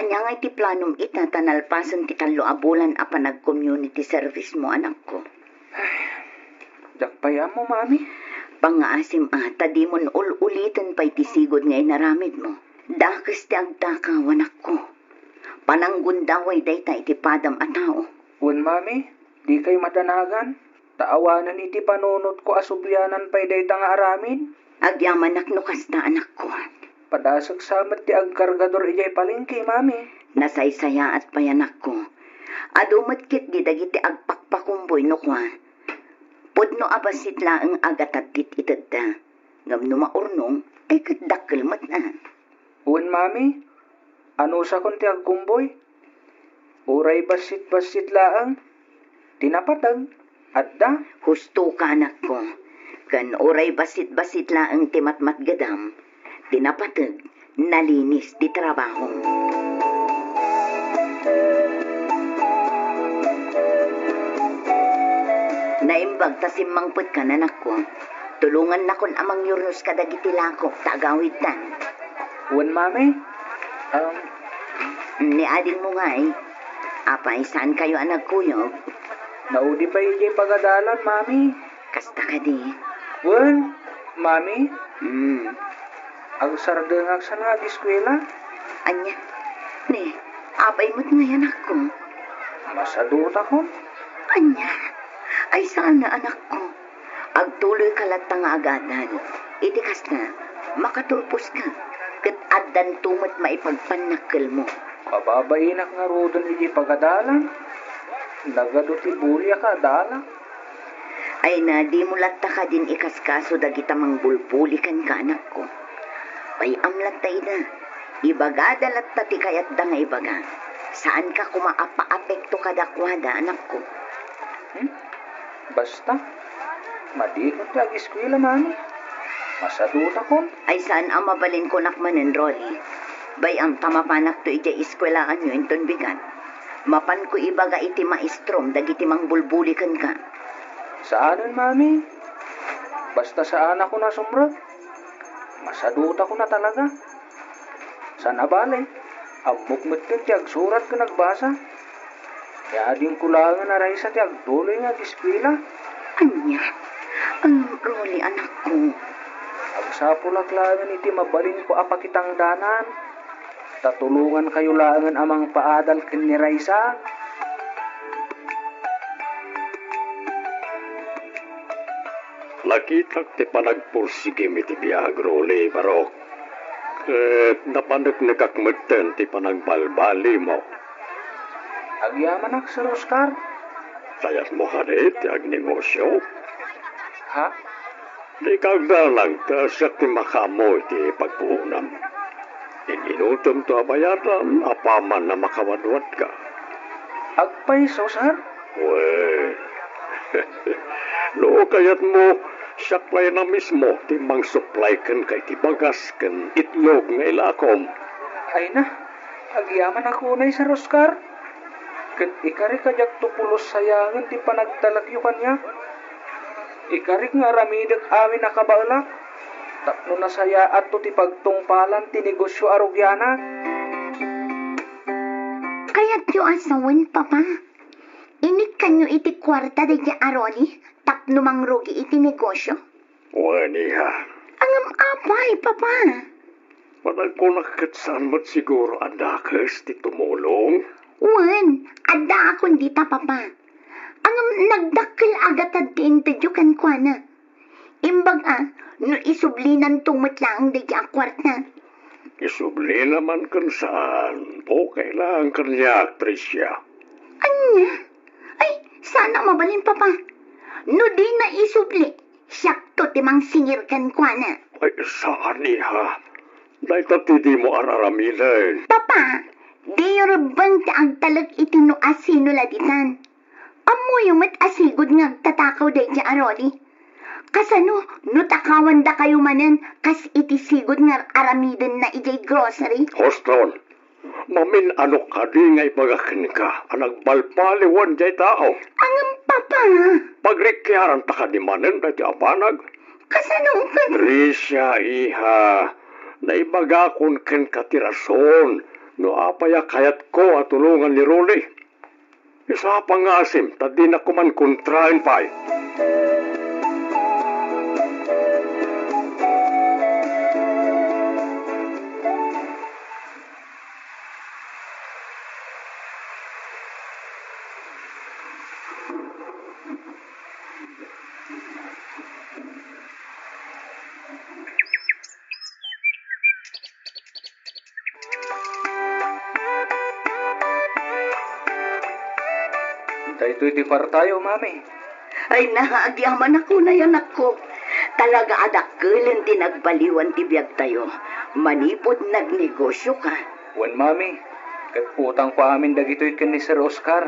ania nga iti planom ita ta nalpasen ti tallo a bulan a panag-community service mo, anakko? Diak pay ammo, Mami. Pangngaasim a ta dimon ul-uliten pay ti sigud nga inaramidmo. Dakes ti agtakaw, anakko. Pananggundaway dayta iti padam a tao. Wen, Mami, dikay madanagan, ta awanen iti panunotko a sublianan pay dayta nga aramid. Agyamanak no kasta, anakko. Padasek sa met ti agkargador idiay palengke, Mami. Nasaysayaat pay, anakko. Adu met ketdi dagiti agpakpakumboy no kua. Pudno a bassit laeng a gatad ti itedda. Ngem no maurnong, ay ket dakkel met a. Wen, Mami, anusakon ti agkumboy? Uray bassit-bassit laeng ti napateg, adda. Husto ka, anakko. Ken uray bassit-bassit laeng ti matmatgedam, ti napateg, nalinis ti trabahom. Naimbag ta simmangpetkan, anakko. Tulongannakon a mangyurnos kadagiti lakok ta agawidtan. Wen, Mami? Um, ni adingmo ngay, apay, saankayo a nagkuyog? Naudi pay idiay pagadalan, Mami. Kasta kadi? Wen, Mami? Hmm. Agsardengak sa nga agiskuela. Ania? Ni, apay met ngay, anakko? Masadutakon. Ania? Ay, saan a, anakko. Agtuloyka latta nga agadal. Iti kasta, makatulposka, ket addanto met maipagpannakkelmo. Pababainak ngaruden iti pagadalan. Nagadu ti buliak a adalak. Ay na, dimo latta kadin ikaskaso dagita mangbulbuli kenka, anakko. Bay-am latta ida. Ibagada latta ti kayatda nga ibaga. Saanka koma a paapekto kadakuada, anakko. Hmm? Basta, madikon ti agiskuela, Mami. Masadutakon. Ay, saan a mabalin kunak manen, Rolly. Bay-am ta mapanakto idiay eskuelaanyo inton bigat. Mapanko ibaga iti maestrom dagiti mangbulbuli kenka. Saanen, Mami. Basta saanakon a sumrek. Masadutakon a talaga. Saan a bale, ammok metten ti agsurat ken agbasa. Yaadingko laengen a raysa ti agtuloy nga agiskuela. Ania? Ay, Rolly, anakko. Agsapulak laengen iti mabalinko a pakitangdanan. Ta tulongankayo laengen a mangpaadal ken ni Raisa. Nakitak ti panagpursigim iti biag, Rolly, barok. Ket napaneknekak metten ti panagbalbalimo. Agyamanak, Sir Oscar. Kayatmo kadi ti agnegosio? Ha? Dika agdanag ta siak ti makaammo iti pagpuonam. Inutemto a bayadan apaman a makawadwadka. Agpayso, sir? Wen, no kayatmo, siak pay a mismo ti mangsuplay kenka iti bagas ken itlog nga ilakom. Ay na, agyamanak unay, Sir Oscar. Ket ikarik a diakto pulos sayaen ti panagtalekyo kaniak. Ikarik nga aramidek amin a kabaelak, tapno nasayaatto ti pagtungpalan ti negosio a rugianak. Kayatyo a sawen, Papa? Inikkanyo iti kuarta daydiay a Rolly tapno mangrugi iti negosio? Wen, iha. Ngem apay, Papa? Panagkunak ket saan met siguro a dakes ti tumulong? Wen, addaakon dita, Papa. Ngem nagdakkel a gatad ti intedyo kenkuana. Imbag a, no isublinanto met laeng daydiay a kuarta. Isublina man ken saan, okay laeng kaniak, Tricia. Ania? Ay, saan a mabalin, Papa. No dina isubli, siakto ti mangsingir kenkuana. Ay, saan, iha. Dayta ti dimo ar-aramiden. Papa, diyo rebbeng ti agtalek iti no asino la ditan. Ammoyo met a sigud nga agtatakaw daydiay a Rolly. Kasano no takawandakayo manen kas iti sigud nga ar-aramidenna idiay grocery? Huston, mamin-anok kadi nga ibaga kenka a nagbalbaliwan diay tao? Ngem, Papa. Pagrikkiaranta kadi manen daytoy a banag? Kasano ket? Tricia, iha, naibagakon kenka ti rason no apay a kayatko a tulongan ni Rolly. Isapa nga asim ta dinak koman kontraen pay. Daytoy ti kuartayo, Mami. Ay, na, agyamanak unay, anakko. Talaga a dakkelen ti nagbaliwan ti biagtayo manipud nagnegosioka. Wen, Mami, ket utangko amin dagitoy ken ni Sir Oscar.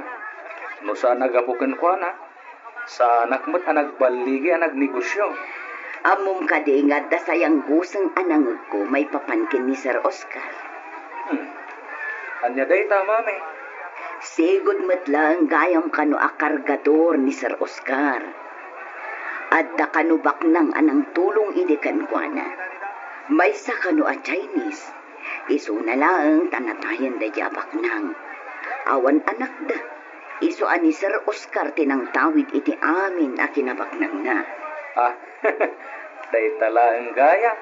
No saan a gapu kenkuana, saanak met a nagballigi a nagnegosio. Ammom kadi nga adda sayangguseng a nangegko maipapan ken ni Sir Oscar? Hmm. Ania dayta, Mami? Sigud met laeng gayam kano a kargador ni Sir Oscar. Adda kano baknang a nangtulong idi kenkuana. Maysa kano a Chinese. Isuna laeng ta natayen daydiay a baknang. Awan anakda. Isu a ni Sir Oscar ti nangtawid iti amin a kinabaknangna. Ah, dayta laeng gayam.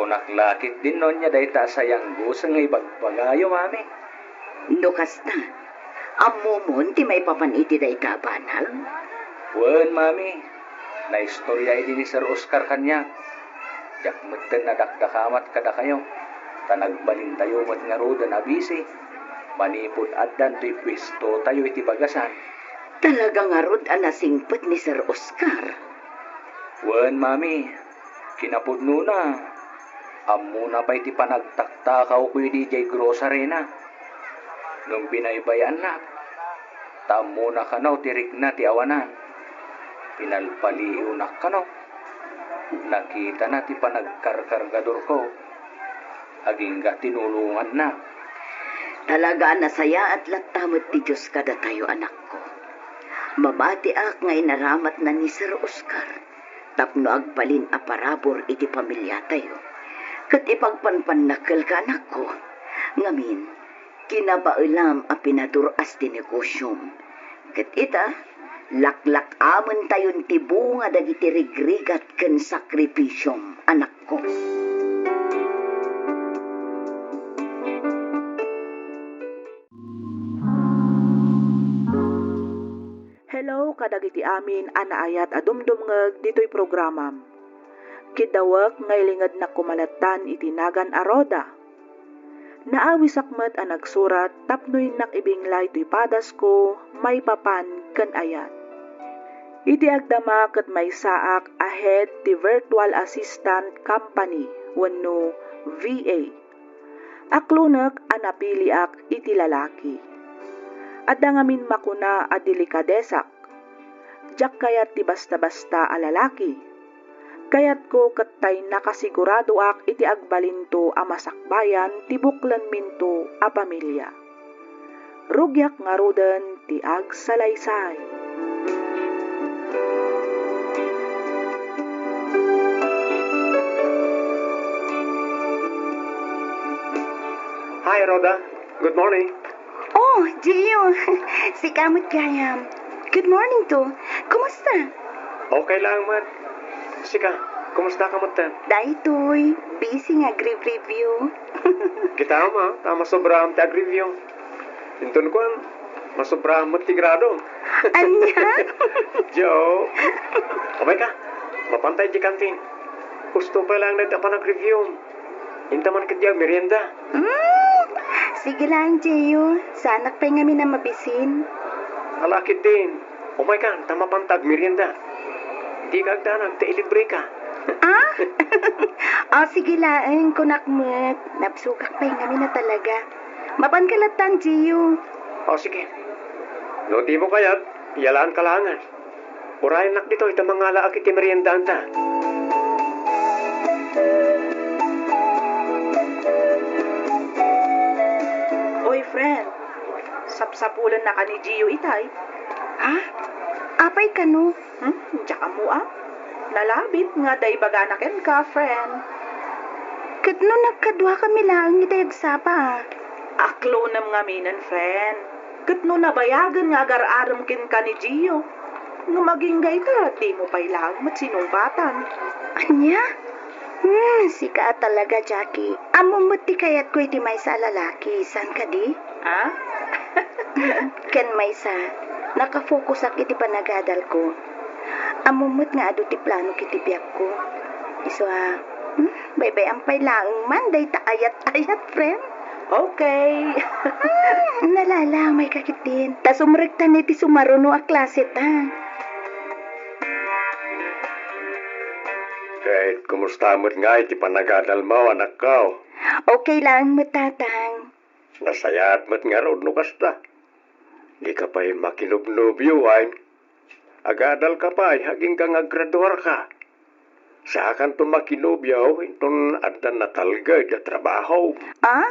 Kunak la ketdin no ania dayta a sayangguseng nga ibagbagayo, Mami. No kasta, ammomon ti maipapan iti dayta a banag? Wen, Mami. Naistorya idi ni Sir Oscar kaniak. Diak metten nadakdakamat kadakayo, ta nagbalintayo met ngaruden a bisi manipud addan toy puestotayo iti bagasan. Talaga ngarud a nasingpet ni Sir Oscar? Wen, Mami. Kinapudnona, ammona pay ti panagtaktakawko idi idiay grocery-na. Ngem binaybay-annak, ta ammona kano ti rikna ti awanan. Pinalpaliiwnak kano. Nakitana ti panagkarkargadorko. Agingga tinulonganna. Talaga a nasayaat latta met ti Dios kadatayo, anakko. Mamatiak nga inaramatna ni Sir Oscar tapno agbalin a parabur iti pamiliatayo. Ket ipagpanpannakkelka, anakko. Ngamin, kinabaelam a pinadur-as ti negosiom. Ket ita, laklak-amentayon ti bunga dagiti rigrigat ken sakripisiom, anakko. Hello kadagiti amin a naayat a dumdumngeg ditoy programam. Kiddawek nga ilingednak koma lattan iti nagan a Rhoda. Naawisak met a nagsurat tapno innak ibinglay toy padasko maipapan ken ayat. Iti agdama ket maysaak a head ti virtual assistant company wenno V A. Aklonek a napiliak iti lalaki. Adda ngamin makuna a delikadesak. Diak kayat ti basta-basta a lalaki. Kayatko ket tay nakasiguradoak iti agbalinto a masakbayan ti buklenminto a pamilia. Rugiak ngaruden ti agsalaysay. Hi, Rhoda. Good morning. Oh, Gio! Sika met gayam. Good morning to. Kumusta? Okay lang met. Sika, kumusta ka met? Daytoy, busy nga agri-review. Kita ma, ta masobraam ti agreview. Inton kuan, masobraam met ti grado. Ania? Joke. Umay ka, mapanta iti kantin. Gusto pa lang na iti apan agreview. Inta man ket di agmerienda. Hmm, sige lang, Gio. Saanak pay ngamin a mabisin. Ala ketdin. Umay ka, ta mapanta agmerienda. Di ka agdanag, ta ilibre ka. Ah? O, sige laeng, kunak met. Nabsogak pay ngamin a talaga. Mapan ka latta, Gio. O, sige. No di mo kayat, iyalaan ka laengen. Urayennak ditoy ta mangalaak iti meriendaanta. Oy, friend, sapsapulennaka ni Gio itay? Ha? Apay kano? Hmm? Diak ammo a. Nalabit nga adda ibagana kenka, friend. Ket no nagkaduakami laeng itay agsapa a? Aklonem ngaminen, friend. Ket no nabayagen nga agar-arem kenka ni Gio, ngem agingga ita, dimo pay laeng met sinungpatan. Ania? Hmm, sika a talaga, Jackie. Ammom met ti kayatko iti maysa a lalaki, saan kadi? Ah? Ken maysa, nakafokusak iti panagadalko. Ammom met nga adu ti planok iti biagko. Isu a, hmm, baybay-am pay laeng man dayta ayat-ayat, friend. Okay. Hmm, nalala, may kakitdin. Ta sumrekta ni ti sumaruno a klase ta. Ket kumusta met nga iti panagadalmo, anakko? Okay laeng met, Tatang. Nasayaat met ngarud no kasta. Dika pay makinobnobio, wen? Agadalka pay, agingga nga aggraduarka. Saakanto makinobio, inton adda natalged a trabaho. Ah?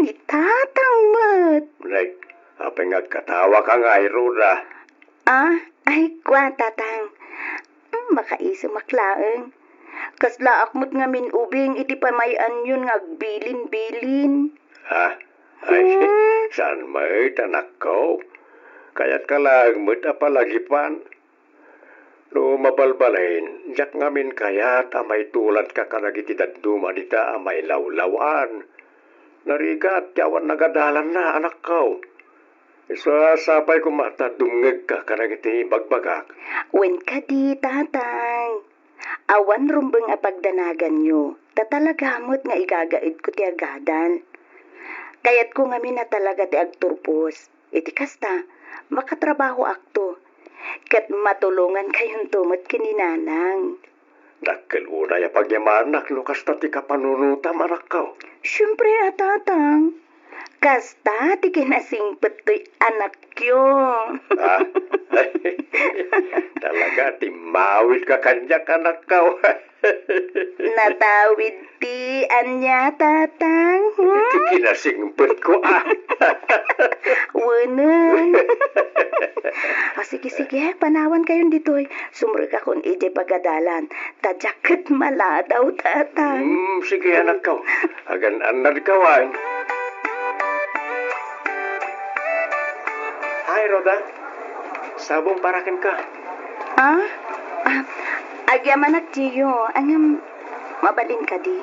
Ni Tatang met. Nay, apay nga agkatawaka ngay, Rhoda? Ah, ay, kua, Tatang. Hmm, makaisumak laeng. Kaslaak met ngamin ubing iti pamay-anyon nga agbilin-bilin. Ha? Ay, hmm, saan met, anakko? Kayatka laeng met a palagipan. No mabalbalin, diak ngamin kayat a maitulad ka kadagiti dadduma dita a mailawlaw-an. Narigat ti awan nagadalanna, anakko. Isu a sapay koma ta dumngegka kadagiti ibagbagak. Wen kadi, Tatang. Awan rumbeng a pagdanaganyo, ta talaga met nga igagaedko ti agadal. Kayatko ngamin a talaga ti agturpos. Iti kasta, makatrabahoakto, ket matulongankayonto met ken ni Nanang. Dakkel unay a pagyamanak no kasta ti kapanunotam, anakko. Siempre a, Tatang. Kasta ti kinasingpet toy anakyo. Ah? Talaga, timmawidka kaniak, anakko. Natawid ti ania, Tatang? Hmm? Ti kinasingpetko, ah. Weneng. O, sige, sige, panawankayon ditoy. Sumrekakon idiay pagadalan. Ta diak ket maladaw, Tatang. Hmm, sige, anakko. Agan-annadka, wen? Hi, Rhoda. Sabong para kenka. Ah? Ah, agyamanak, Gio. Ngem, mabalin kadi?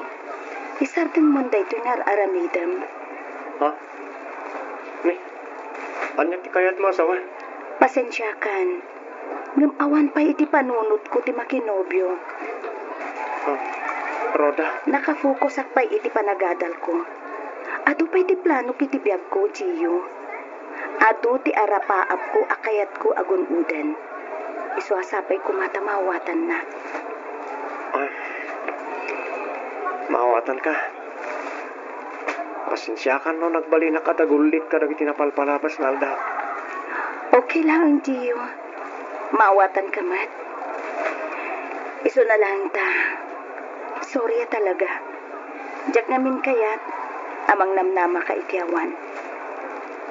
Isardengmon daytoy nga ar-aramidem. Ha? Ni, ania ti kayatmo a sawen? Pasensiakan. Ngem awan pay iti panunotko ti makinobio. Ah, Rhoda. Nakafokusak pay iti panagadalko. Adu pay ti planok iti biagko, Gio. Adu ti arapaapko a kayatko a gun-oden. Isu a sapay koma ta maawatanna. Ah, maawatanka. Pasensiakan no nagbalinak a dagullit kadagiti napalpalabas nga aldaw. Okay lang, Gio. Maawatanka met. Isuna laeng ta, sorry a talaga. Diak ngamin kayat a mangnamnamaka iti awan.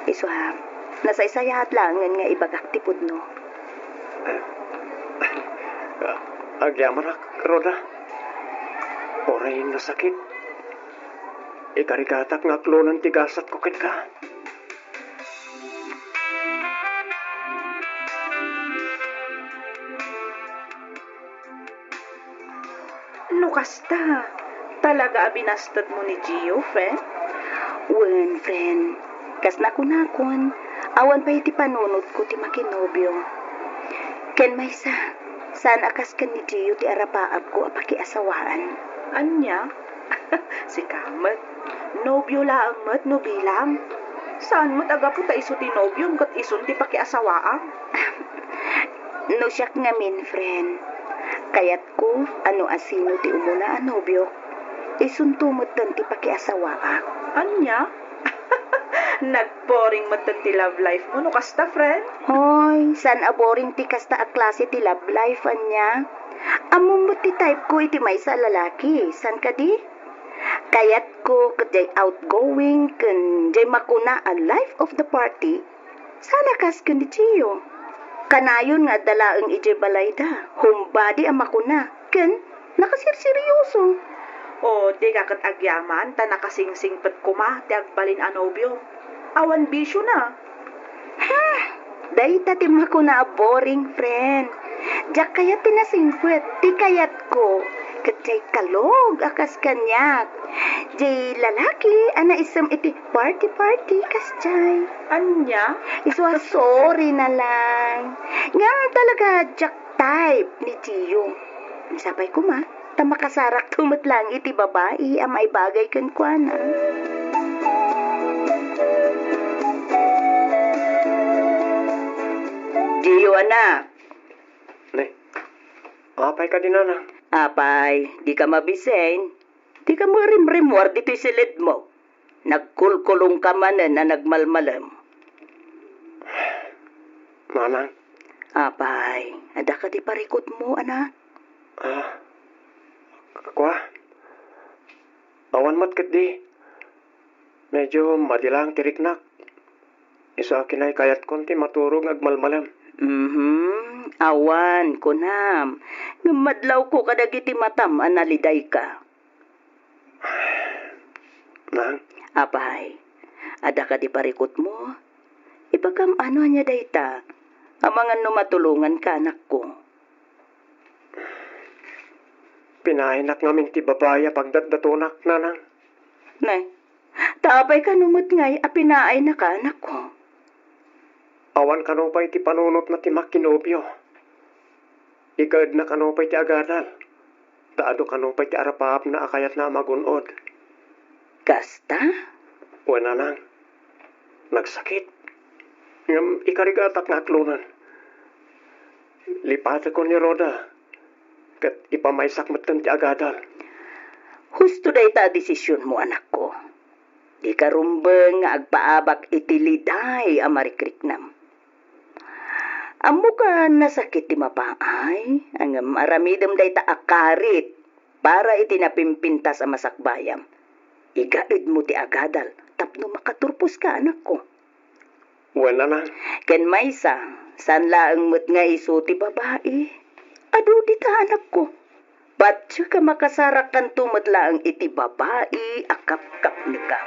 Isu a, nasaysayaat laengen nga ibagak ti pudno. Agyamanak, Rhoda. Uray nasakit, ikarigatak nga aklonen ti gasatko kenka. No kasta, talaga a binastedmo ni Gio, friend? Wen, friend. Kas nakunakon, awan pay iti panunotko ti makinobio. Ken maysa, saan a kas ken ni Gio ti arapaapko a pakiasawaan. Ania? Sika met. Nobio laeng met no bilang. Saan met a gapu ta isu ti nobiom ket isun ti pakiasawaam? No siak ngamin, friend, kayatko a no asino ti umuna a nobiok, isunto metten ti pakiasawaak. Ania? Nagboring metten ti love life mo no kasta, friend? Hoy, saan a boring ti kasta a klase ti love life, ania? Ammom met ti type ko iti maysa a lalaki, saan kadi? Kayatko ket diay outgoing ken diay makuna a life of the party. Saan a kas ken ni Gio. Kanayon nga adda laeng idiay balayda, homebody a makuna, ken nakasirseryoso. O, dika ket agyaman ta nakasingsingpet koma ti agbalin a nobiom. Awan bisiona. Ha! Dayta ti makuna a boring, friend. Diak kayat ti nasingpet. Ti kayatko, ket diay kalog a kas kaniak. Diay lalaki a naisem iti party-party, kasdiay. Ania? Isu a, sorry na lang. Ngem talaga diak type ni Gio. Sapay koma, ta makasarakto met laeng iti babai a maibagay kenkuana. Gio, anak. Ne, apay kadi, nanang? Apay, dika mabisen? Dika marimrimmuar ditoy siledmo. Nagkulkulongka manen a nagmalmalem. Nanang. Apay, adda kadi parikutmo, anak? Ah, kua? Awan met ketdi. Medyo madi laeng ti riknak. Isu a kinaykayatkon ti maturog nga agmalmalem. Mhm, awan, kunam. Ngem madlawko kadagiti matam a nalidayka. Nang? Apay, adda kadi parikutmo? Ibagam no ania dayta, amangan no matulonganka, anakko. Pinaaynak ngamin ti babai a pagdatdatonak, nanang. Ne, ta apay kano met ngay a pinaaynaka, anakko? Awan kano pay ti panunotna ti makinobio. Ikaedna kano pay ti agadal. Ta adu kano pay ti arapaapna a kayatna a magun-od. Kasta? Wen, nanang. Nagsakit. Ngem ikarigatak nga aklonen. Lipatekon ni Rhoda, ket ipamaysak metten ti agadal. Husto dayta a desisionmo, anakko. Dika rumbeng nga agpaabak iti liday a marikriknam. Ammok a nasakit ti mapaay, ngem aramidem dayta a karit para iti napimpintas a masakbayam. Igaedmo ti agadal tapno makaturposka, anakko. Wen, nanang. Ken maysa, saan laeng met nga isu ti babai. Adu dita, anakko. Patiek a makasarakkanto met laeng iti babai a kapkapnekam.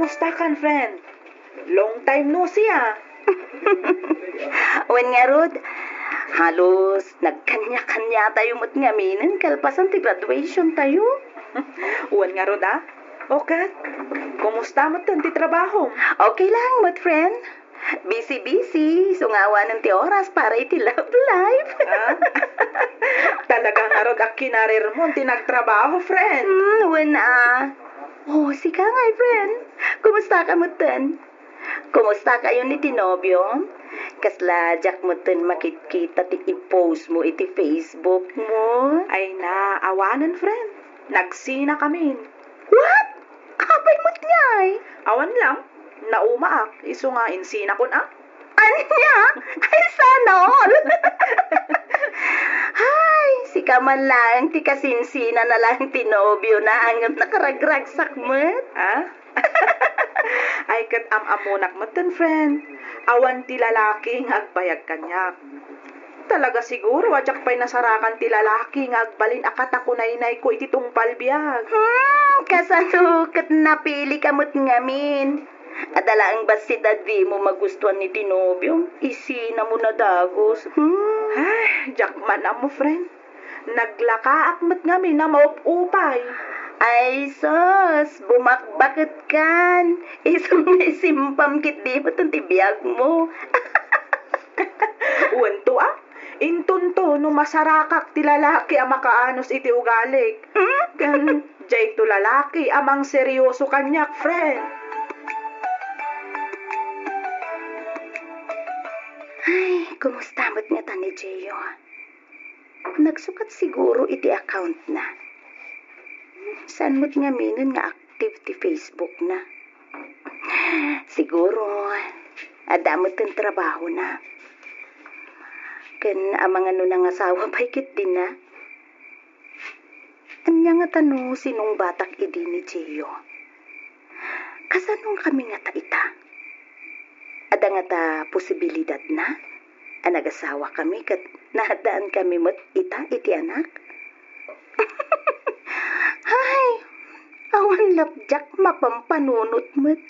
Kumusta kan, friend? Long time no see, ah. Wen ngarud, halos nagkanya-kanya tayo met ngaminen kalpasan ti graduation tayo. Wen ngarud, ah. Okay. Kumusta met ti trabaho? Okay lang met, friend. Busy-busy, isu nga awanen ti oras para iti love life. Ah? Talaga ngarud a kinarir mo ti nagtrabaho, friend. Hmm, wen, ah. Oh, sika nga, friend. Kumusta ka metten? Kumusta kayo ni ti nobio? Kasla diak metten makitkita ti i-post mo iti Facebook mo. Ay na, awanen, friend. Nagsina kamin. What? Apay met ngay? Awan lang. Naumaak, isu nga insinakon, ah. Ania? Ay, sana all! Ay, sika man laeng ti kasinsina na laeng ti nobio na, ngem nakaragragsak met. Ah? Ay, ket am-ammonak metten, friend. Awan ti lalaki nga agbayag kaniak. Talaga siguro a diak pay nasarakan ti lalaki nga agbalin a katakunaynayko iti tungpal biag. Hmm, kasano ket napili ka met ngamin? Adda laeng bassit a dimo magustuan ni ti nobiom, isina mo na dagus. Hmm. Ay, diak man ammo, friend. Naglakaak met ngamin a maup-upay. Ay, sus, bumakbaket kan. Isu nga isimpam ketdi metten ti biag mo. Wen to, ah. Inton to, no masarakak ti lalaki a makaanus iti ugalik. Hmm? Ken, diay to lalaki a mangseryoso kaniak, friend. Ay, kumusta met ngata ni Gio? Nagsukat siguro iti account na. Saan met ngaminen nga active ti Facebook na? Siguro, adda metten trabaho na. Ken amangan no nangasawa pay ketdi na. Ania ngata no sinungbatak idi ni Gio? Kasano kami ngata ita? Adda ngata posibilidad na a nagasawa kami ket naaddaan kami met ita iti anak? Ay, awan la diak mapampanunot met.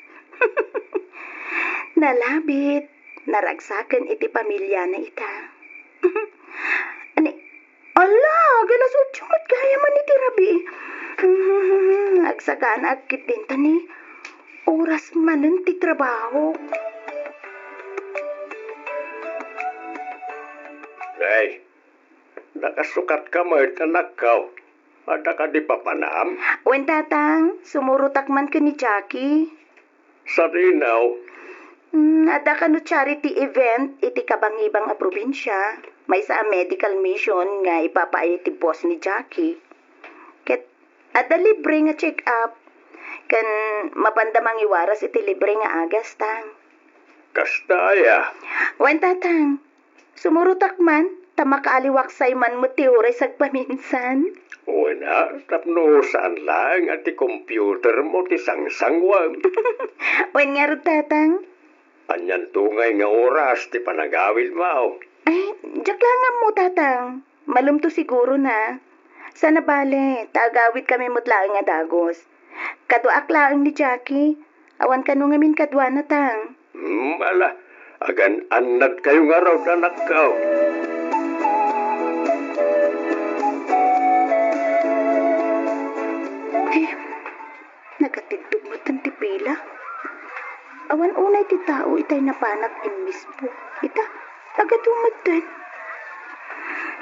Nalabit, naragsaken iti pamiliana ita. Ni, ala, alas otso met gayam iti rabii. Hmm, agsakaanak ketdin ta ni oras manen ti trabaho. Ay, nakasukat ka met, anakko. Adda kadi papanam? Wen, Tatang, sumurotak man ken ni Jackie. Sadino? Hmm, adda kano charity event iti kabangibang a probinsia. Maysa a medical mission nga ipapaay ti boss ni Jackie. Ket adda libre nga check-up. Ken mapanda mangiwaras iti libre nga agas, Tang. Kasta aya? Wen, Tatang. Sumurotak man, ta makaaliwaksay man met ti uray sagpaminsan. Wen a, tapno saan laeng a ti computer mo ti sangsanguem. Wen ngarud, Tatang. Anianto ngay nga oras ti panagawidmo? Ay, diak la ammo, Tatang. Malem to siguro na. Sana bale, ta agawid kami met laeng a dagus. Kaduaak laeng ni Jackie. Awan kano ngamin kaduana, Tang. Hmm, ala, agan-annad kayo ngarud, anakko. Ay, nagatiddog metten ti pila. Awan unay ti tao itay napanak immisbo. Ita, agadu metten.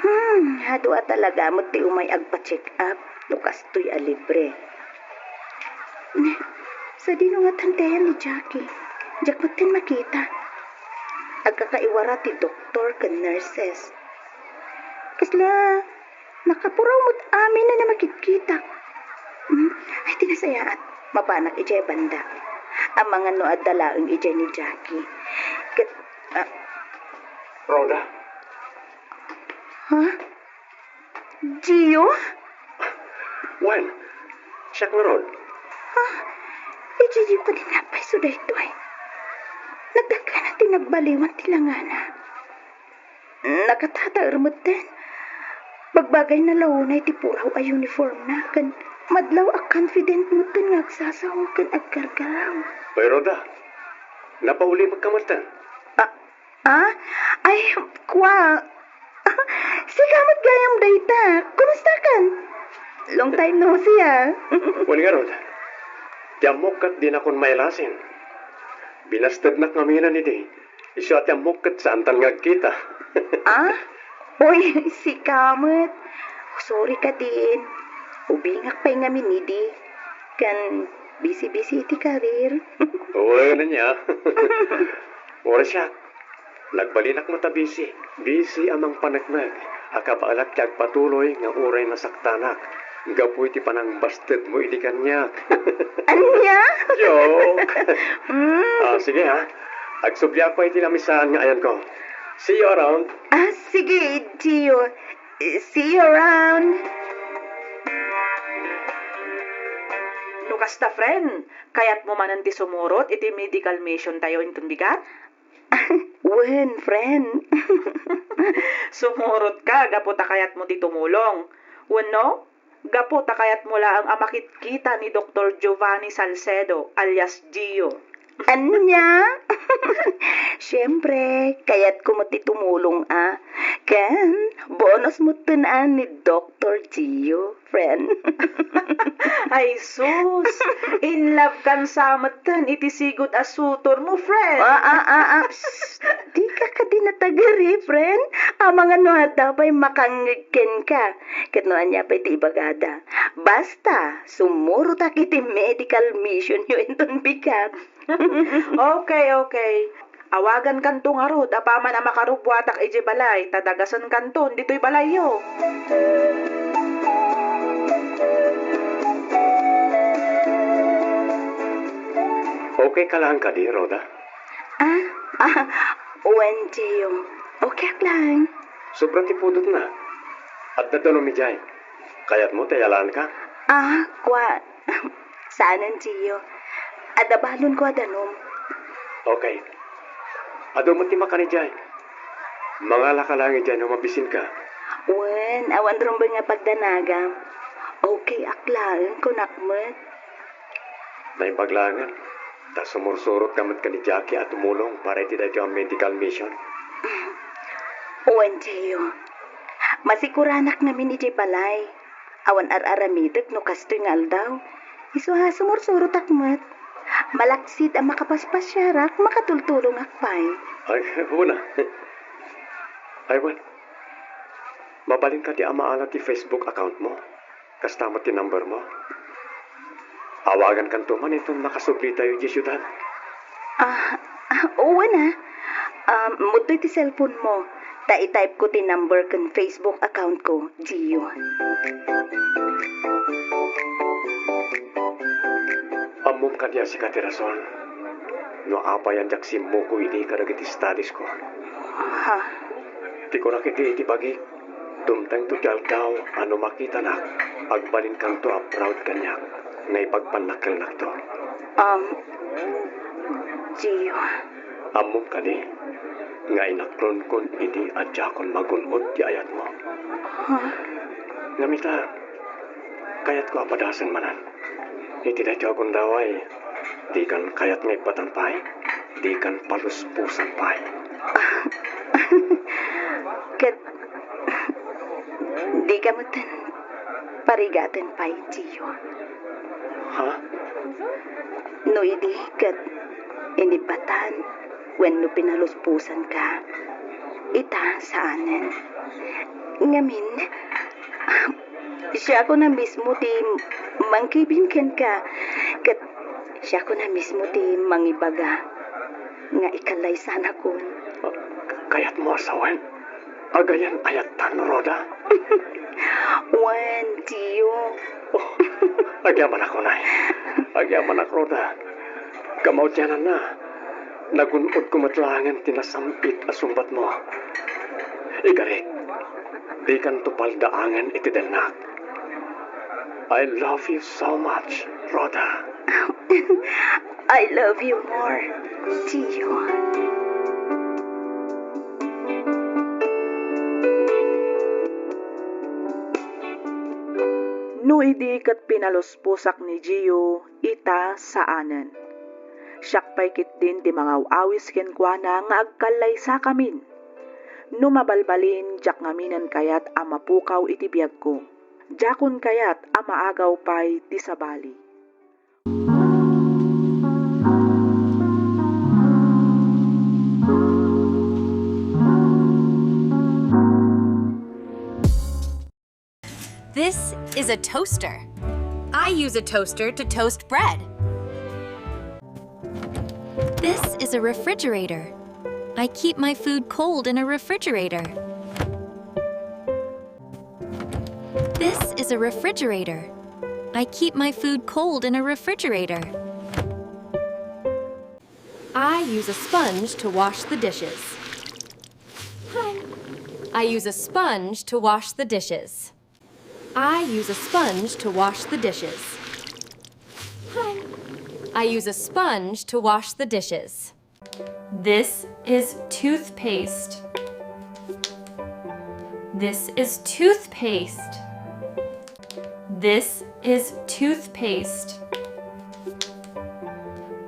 Hmm, adu a talaga met ti umay agpa-check up no kastoy a libre. Ne, sadino nga tanteyan ni Jackie? Diak metten makita. Agkakaiwara ti doktor ken nurses. Kasla nakapuraw met amin a makitkitak. Hmm, ay, ti nasayaat. Mapanak idiay banda. Amangan no adda laeng idiay ni Jackie. Ket, ah, Rhoda? Ha? Gio? Wen, siak ngarud. Ah, idiay Gio kadi nga pay isu daytoy. Nagdaddana ti nagbaliwan ti langana. Nakatataer metten. Bagbagayna la unay ti puraw a uniformna, ken madlaw a confident metten nga agsasao ken aggargaraw. Oy, Rhoda, napaulimek ka metten? Ah, ah? Ay, kua. Sika met gayam dayta. Kumustakan? Long time no see, ah. Wen ngarud, ti ammok ket dinakon mailasin. Binastednak ngamin idi. Isu a ti ammok ket saantan nga agkita. Ah? Uy, sika met. Sorry kadin. Ubingak pay ngamin idi. Ken busy-busy iti career. Wen, ania? Uray siak. Nagbalinak met a busy. Busy a mangpaneknek a kabaelak ti agpatuloy nga uray nasaktanak gapu iti panangbastedmo idi kaniak. Ania? Joke! Mm. Ah, sige ha. Agsubliak pay iti lamisaan nga ayanko. See you around. Ah, sige, Gio. See you around. No kasta, friend, kayatmo manen ti sumurot iti medical mission tayo inton bigat? Wen, friend. Sumurotka gapu ta kayatmo ti tumulong. Wenno, gapu ta kayatmo laeng a makitkita ni Doktor Giovanni Salcedo alias Gio. Ania? Siempre, kayatko met ti tumulong a. Ken, bonus metten a ni Doktor Gio, friend. Ay sus! In love kan sa metten iti sigud a sutor mo, friend. Ah, ah, ah, ah. Psst! Dika kadi natagari, friend. Amangan no adda pay makangngeg kenka. Ket no ania pay ti ibagada. Basta, sumurotak iti medical mission yo inton bigat. Okay, okay. Awagankanto ngarud apaman a makarubuatak idiay balay ta dagasenkanton ditoy balayyo. Okay ka laeng kadi, Rhoda? Ah, ah, wen, Gio. Okay ak laeng. Sobra ti pudotna. Adda danum idiay. Kayatmo ta iyalaanka? Ah, kua, saanen, Gio. Adda balonko a danum. Okay. Adu met ti makan idiay. Mangalaka laeng idiay no mabisinka. Wen, awan rumbeng nga pagdanagam. Okay ak laeng, kunak met. Naimbag laengen, ta sumursurotka met ken ni Jackie a tumulong para iti daytoy a medical mission. Wen, Gio. Masikuranak ngamin idiay balay. Awan ar-aramidek no kastoy nga aldaw. Isu a sumursurotak met. Malaksid a makapaspasiarak, makatultulongak pay. Ay, una. Ay, wen. Mabalin kadi a maala ti Facebook account mo? Kasta met ti number mo? Awagankanto man inton nakasubli tayo idiay siudad. Ah, ah, wen a. Ah, mudtoy ti cellphone mo. Ta i-type ko ti number ken Facebook account ko, Gio. Ammom kadi a sika ti rason no apay a diak simmuko idi kadagiti studies ko. Ha? Ti kunak iti, iti bagik, dumtengto ti aldaw a no makitanak, agbalinkanto a proud kaniak nga ipagpannakkelnakto. Um, Gio. Ammom kadi nga inaklonkon idi a diakon magun-od ti ayatmo. Huh? Ngem ita, kayatko a padasen manen. Iti daytoy a gundaway, dikan kayat nga ibbatan pay, dikan palusposan pay. Ket dika metten parigaten pay, Gio. Ha? No idi ket inibbatan wenno pinalusposanka, ita saanen. Ngamin, siakon a mismo ti mangkibin kenka, ket siakon a mismo ti mangibaga nga ikalaysanakon. Kayatmo a sawen? Agayan ayattan, Rhoda? Wen, Gio. Oh, agyamanak unay. Agyamanak, Rhoda. Kamaudiananna, nagun-odko met laengen ti nasam-it a sungbatmo. Igarik, dikanto paldaangen iti dennak. I love you so much, Rhoda. I love you more, Gio. No idi ket pinalusposak ni Gio, ita saanen. Siak pay ketdin ti mangaw-awis kenkuana nga agkallaysakamin. No mabalbalin, diak ngaminen kayat a mapukaw iti biagko. Diakon kayat a maagaw pay ti sabali. This is a toaster. I use a toaster to toast bread. This is a refrigerator. I keep my food cold in a refrigerator. This is a refrigerator. I keep my food cold in a refrigerator. I use a sponge to wash the dishes. I use a sponge to wash the dishes. I use a sponge to wash the dishes. I use a sponge to wash the dishes. This is toothpaste. This is toothpaste. This is toothpaste.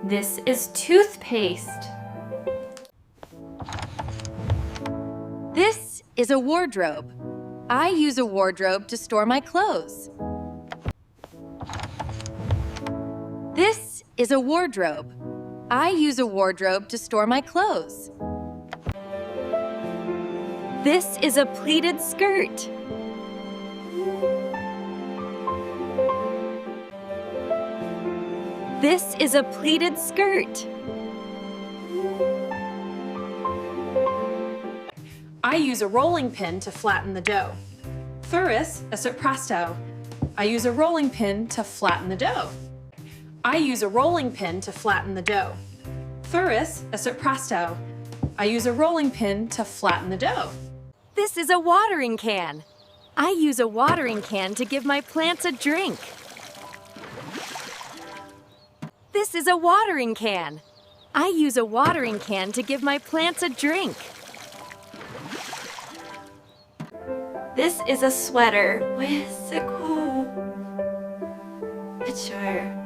This is toothpaste. This is a wardrobe. I use a wardrobe to store my clothes. This is a wardrobe. I use a wardrobe to store my clothes. This is a pleated skirt. This is a pleated skirt. I use a rolling pin to flatten the dough. Thuris a presto. I use a rolling pin to flatten the dough. I use a rolling pin to flatten the dough. Thuris a presto. I use a rolling pin to flatten the dough. This is a watering can. I use a watering can to give my plants a drink. This is a watering can. I use a watering can to give my plants a drink. This is a sweater. Whistle. Picture.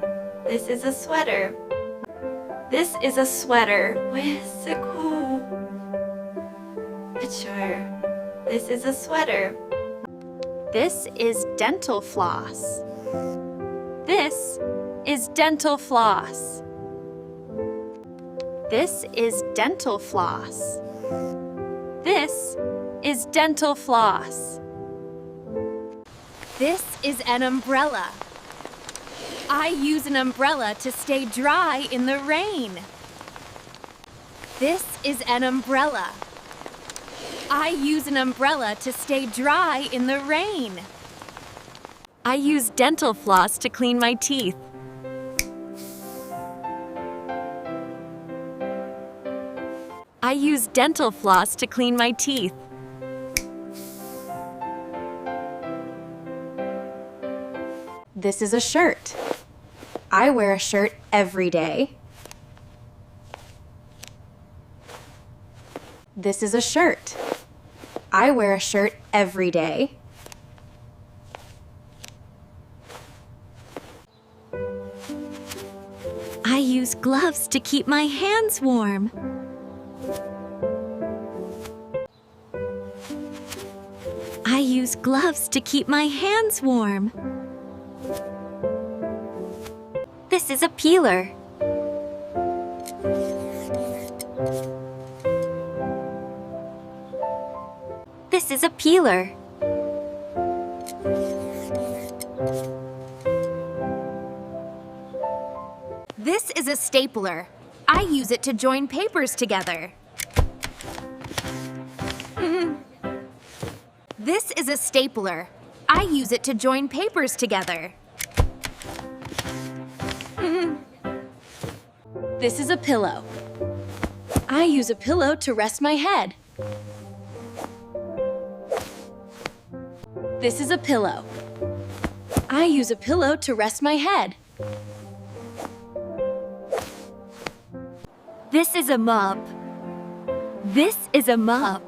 This is a sweater. This is a sweater. Whistle. Picture. This is a sweater. This is dental floss. This is dental floss. This is dental floss. This is dental floss. This is an umbrella. I use an umbrella to stay dry in the rain. This is an umbrella. I use an umbrella to stay dry in the rain. I use dental floss to clean my teeth. I use dental floss to clean my teeth. This is a shirt. I wear a shirt every day. This is a shirt. I wear a shirt every day. I use gloves to keep my hands warm. I use gloves to keep my hands warm. This is a peeler. This is a peeler. This is a stapler. I use it to join papers together. This is a stapler. I use it to join papers together. This is a pillow. I use a pillow to rest my head. This is a pillow. I use a pillow to rest my head. This is a mop. This is a mop.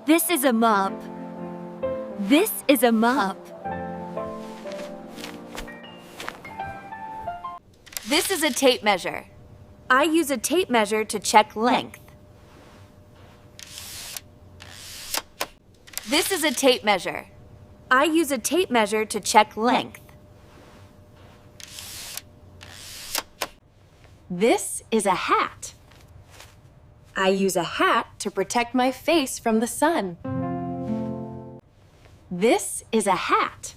This is a mop. This is a mop. This is a tape measure. I use a tape measure to check length. This is a tape measure. I use a tape measure to check length. This is a hat. I use a hat to protect my face from the sun. This is a hat.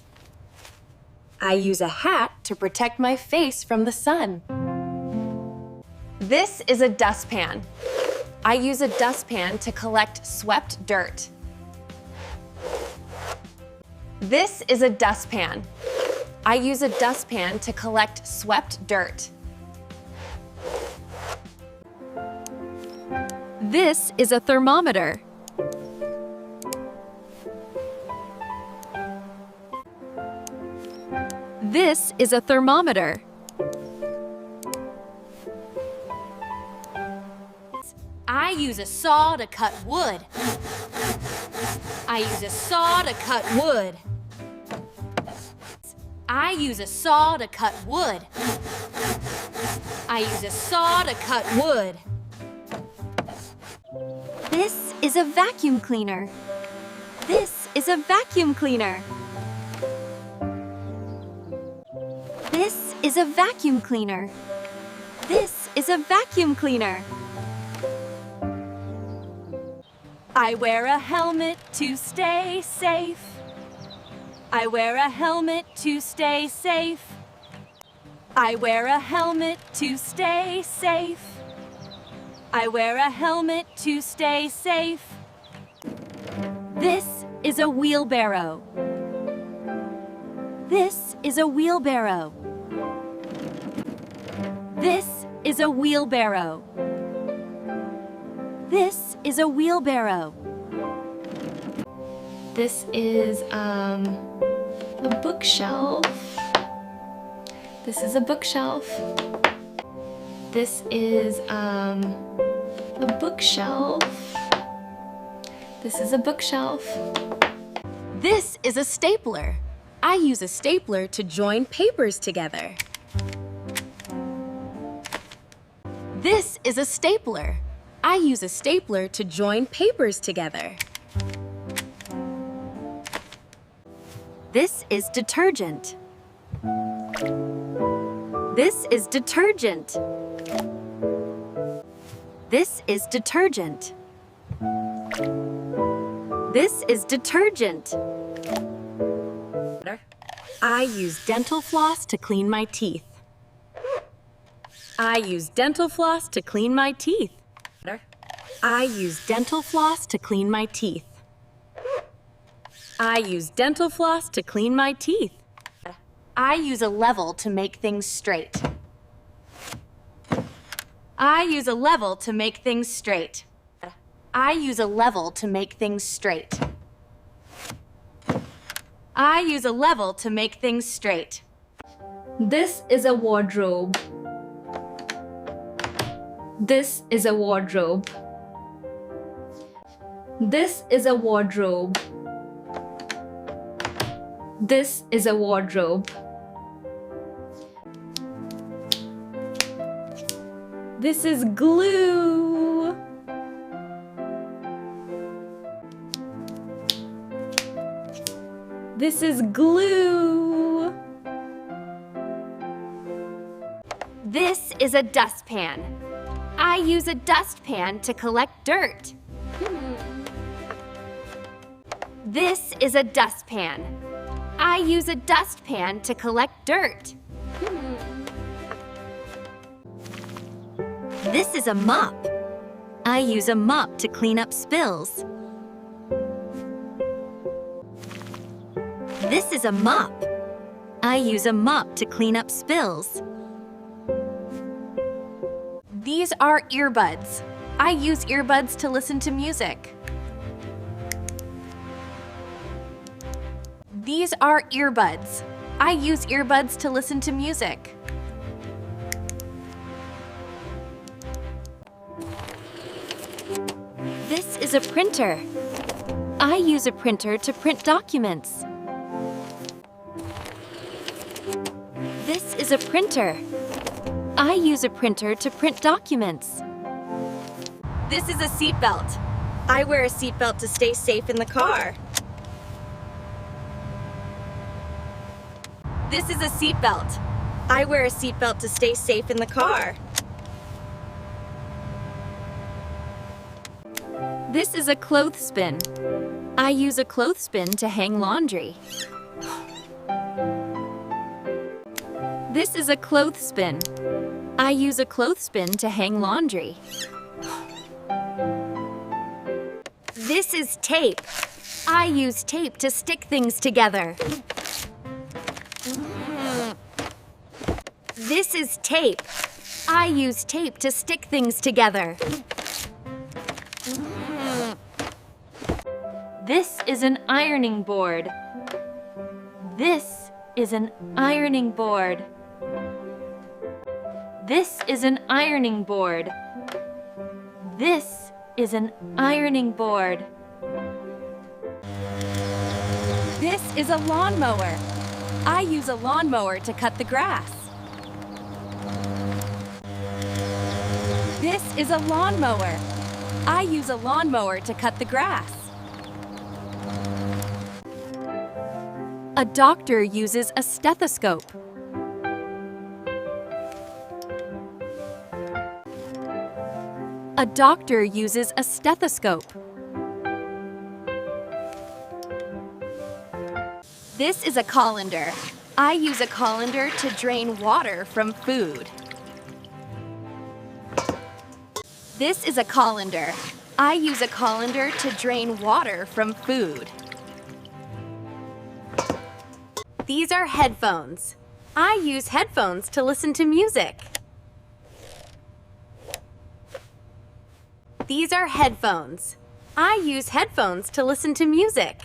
I use a hat to protect my face from the sun. This is a dustpan. I use a dustpan to collect swept dirt. This is a dustpan. I use a dustpan to collect swept dirt. This is a thermometer. This is a thermometer. I use a saw to cut wood. I use a saw to cut wood. I use a saw to cut wood. I use a saw to cut wood. This is a vacuum cleaner. This is a vacuum cleaner. This is a vacuum cleaner. This is a vacuum cleaner. I wear a helmet to stay safe. I wear a helmet to stay safe. I wear a helmet to stay safe. I wear a helmet to stay safe. This is a wheelbarrow. This is a wheelbarrow. This is a wheelbarrow. This is a wheelbarrow. This is, um, a bookshelf. This is a bookshelf. This is, um, a bookshelf. This is a bookshelf. This is a stapler. I use a stapler to join papers together. This is a stapler. I use a stapler to join papers together. This is detergent. This is detergent. This is detergent. This is detergent. I use dental floss to clean my teeth. I use dental floss to clean my teeth. I use dental floss to clean my teeth. I use dental floss to clean my teeth. I use a level to make things straight. I use a level to make things straight. I use a level to make things straight. I use a level to make things straight. This is a wardrobe. This is a wardrobe. This is a wardrobe. This is a wardrobe. This is glue. This is glue. This is a dustpan. I use a dustpan to collect dirt. This is a dustpan. I use a dustpan to collect dirt. This is a mop. I use a mop to clean up spills. This is a mop. I use a mop to clean up spills. These are earbuds. I use earbuds to listen to music. These are earbuds. I use earbuds to listen to music. This is a printer. I use a printer to print documents. This is a printer. I use a printer to print documents. This is a seatbelt. I wear a seatbelt to stay safe in the car. This is a seatbelt. I wear a seatbelt to stay safe in the car. This is a clothespin. I use a clothespin to hang laundry. This is a clothespin. I use a clothespin to hang laundry. This is tape. I use tape to stick things together. This is tape. I use tape to stick things together. This is an ironing board. This is an ironing board. This is an ironing board. This is an ironing board. This is a lawnmower. I use a lawnmower to cut the grass. This is a lawnmower. I use a lawnmower to cut the grass. A doctor uses a stethoscope. A doctor uses a stethoscope. This is a colander. I use a colander to drain water from food. This is a colander. I use a colander to drain water from food. These are headphones. I use headphones to listen to music. These are headphones. I use headphones to listen to music.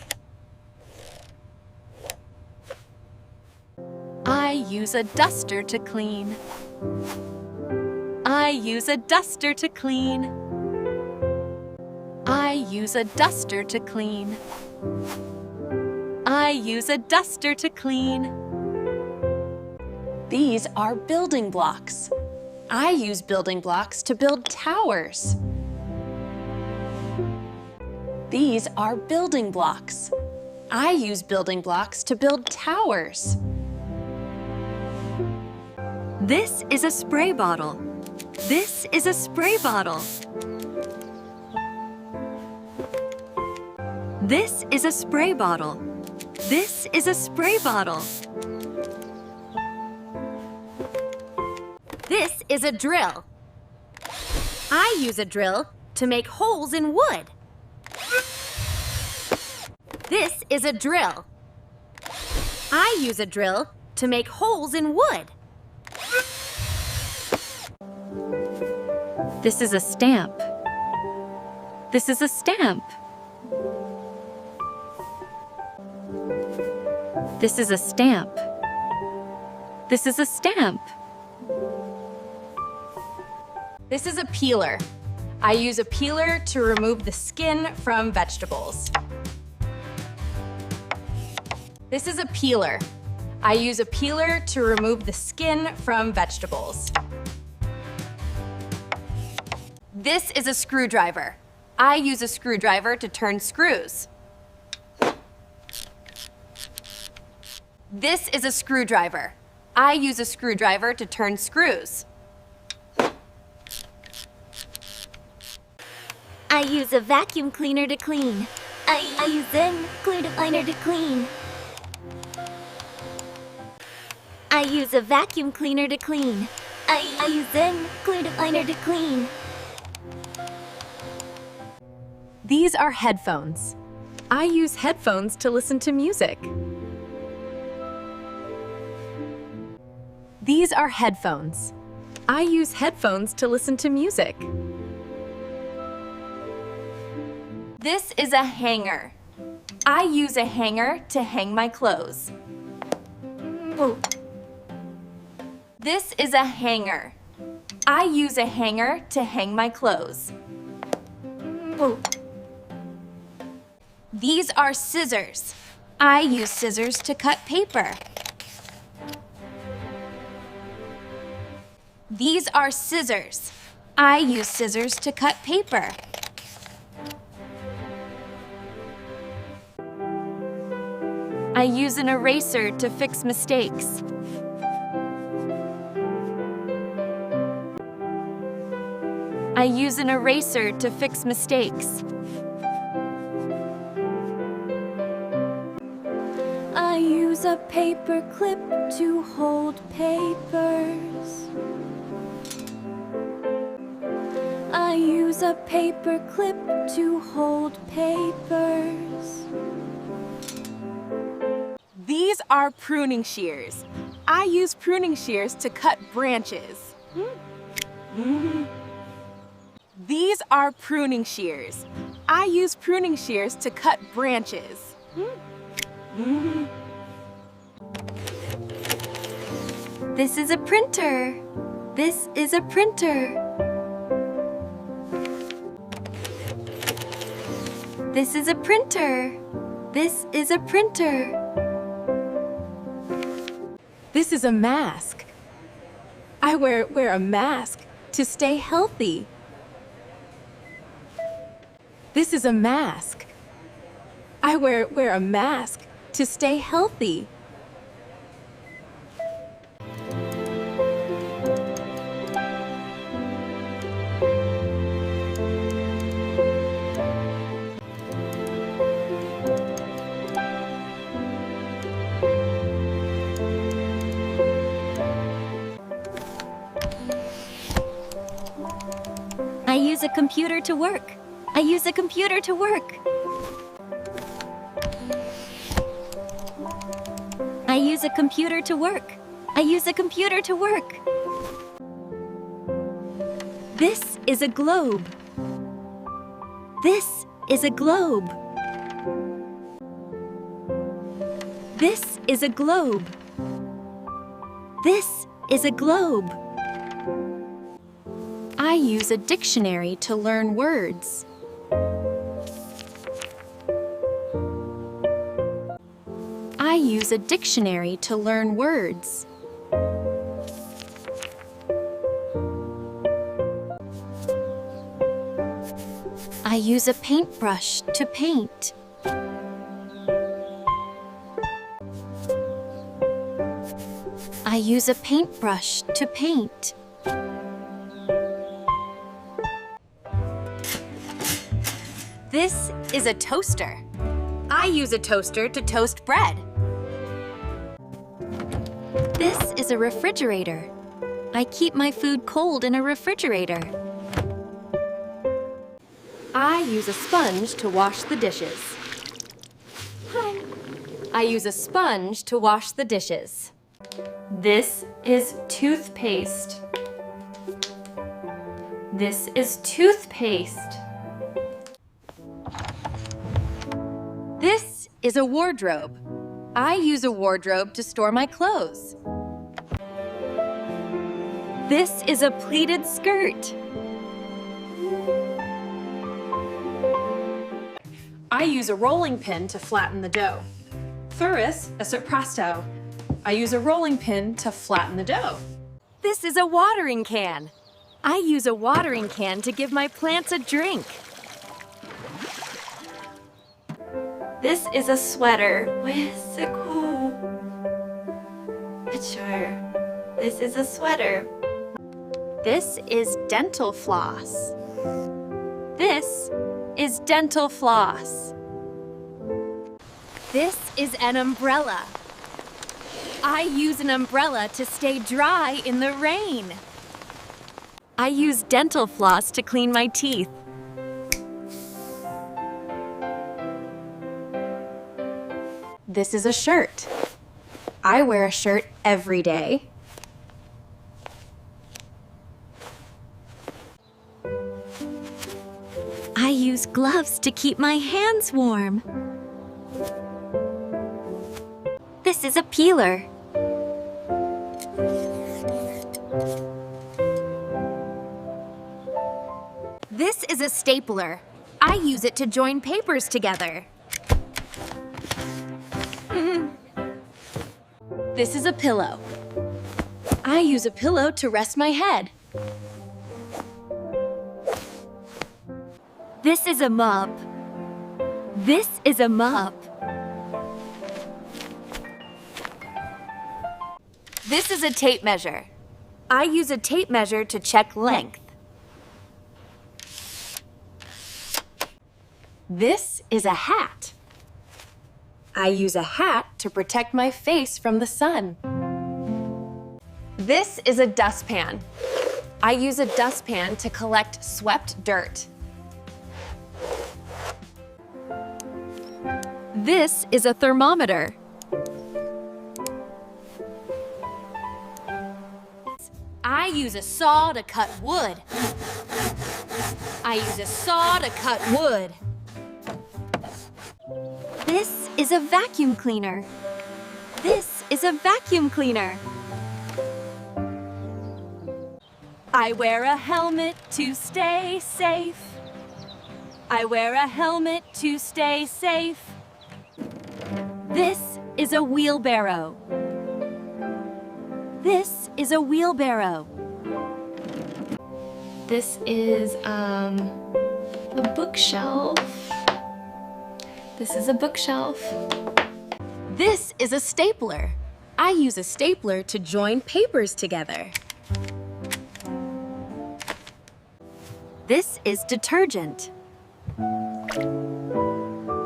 I use a duster to clean. I use a duster to clean. I use a duster to clean. I use a duster to clean. These are building blocks. I use building blocks to build towers. These are building blocks. I use building blocks to build towers. This is a spray bottle. This is a spray bottle. This is a spray bottle. This is a spray bottle. This is a drill. I use a drill to make holes in wood. This is a drill. I use a drill to make holes in wood. This is a stamp. This is a stamp. This is a stamp. This is a stamp. This is a peeler. I use a peeler to remove the skin from vegetables. This is a peeler. I use a peeler to remove the skin from vegetables. This is a screwdriver. I use a screwdriver to turn screws. This is a screwdriver. I use a screwdriver to turn screws. I use a vacuum cleaner to clean. I use a vacuum cleaner to clean. I use a vacuum cleaner to clean. I use a vacuum cleaner to clean. These are headphones. I use headphones to listen to music. These are headphones. I use headphones to listen to music. This is a hanger. I use a hanger to hang my clothes. This is a hanger. I use a hanger to hang my clothes. These are scissors. I use scissors to cut paper. These are scissors. I use scissors to cut paper. I use an eraser to fix mistakes. I use an eraser to fix mistakes. I use a paper clip to hold papers. I use a paper clip to hold papers. These are pruning shears. I use pruning shears to cut branches. These are pruning shears. I use pruning shears to cut branches. This is a printer. This is a printer. This is a printer. This is a printer. This is a mask. I wear, wear a mask to stay healthy. This is a mask. I wear, wear a mask to stay healthy. I use a computer to work. I use a computer to work. I use a computer to work. I use a computer to work. This is a globe. This is a globe. This is a globe. This is a globe. I use a dictionary to learn words. I use a dictionary to learn words. I use a paintbrush to paint. I use a paintbrush to paint. This is a toaster. I use a toaster to toast bread. This is a refrigerator. I keep my food cold in a refrigerator. I use a sponge to wash the dishes. Hi. I use a sponge to wash the dishes. This is toothpaste. This is toothpaste. This is a wardrobe. I use a wardrobe to store my clothes. This is a pleated skirt. I use a rolling pin to flatten the dough. Ferris, a soprasdo. I use a rolling pin to flatten the dough. This is a watering can. I use a watering can to give my plants a drink. This is a sweater. Whistle. Achoo. This is a sweater. This is dental floss. This is dental floss. This is an umbrella. I use an umbrella to stay dry in the rain. I use dental floss to clean my teeth. This is a shirt. I wear a shirt every day. I use gloves to keep my hands warm. This is a peeler. This is a stapler. I use it to join papers together. This is a pillow. I use a pillow to rest my head. This is a mop. This is a mop. This is a tape measure. I use a tape measure to check length. This is a hat. I use a hat to protect my face from the sun. This is a dustpan. I use a dustpan to collect swept dirt. This is a thermometer. I use a saw to cut wood. I use a saw to cut wood. This is a vacuum cleaner. This is a vacuum cleaner. I wear a helmet to stay safe. I wear a helmet to stay safe. This is a wheelbarrow. This is a wheelbarrow. This is, um, a bookshelf. This is a bookshelf. This is a stapler. I use a stapler to join papers together. This is detergent.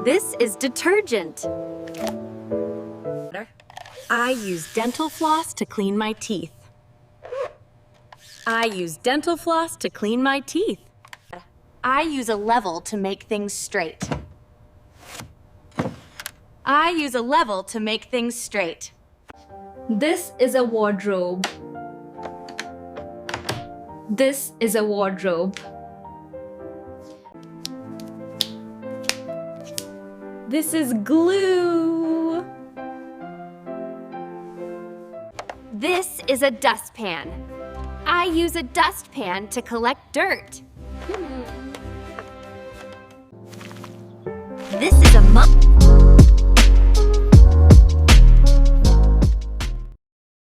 This is detergent. I use dental floss to clean my teeth. I use dental floss to clean my teeth. I use a level to make things straight. I use a level to make things straight. This is a wardrobe. This is a wardrobe. This is glue. This is a dustpan. I use a dustpan to collect dirt. This is a mop.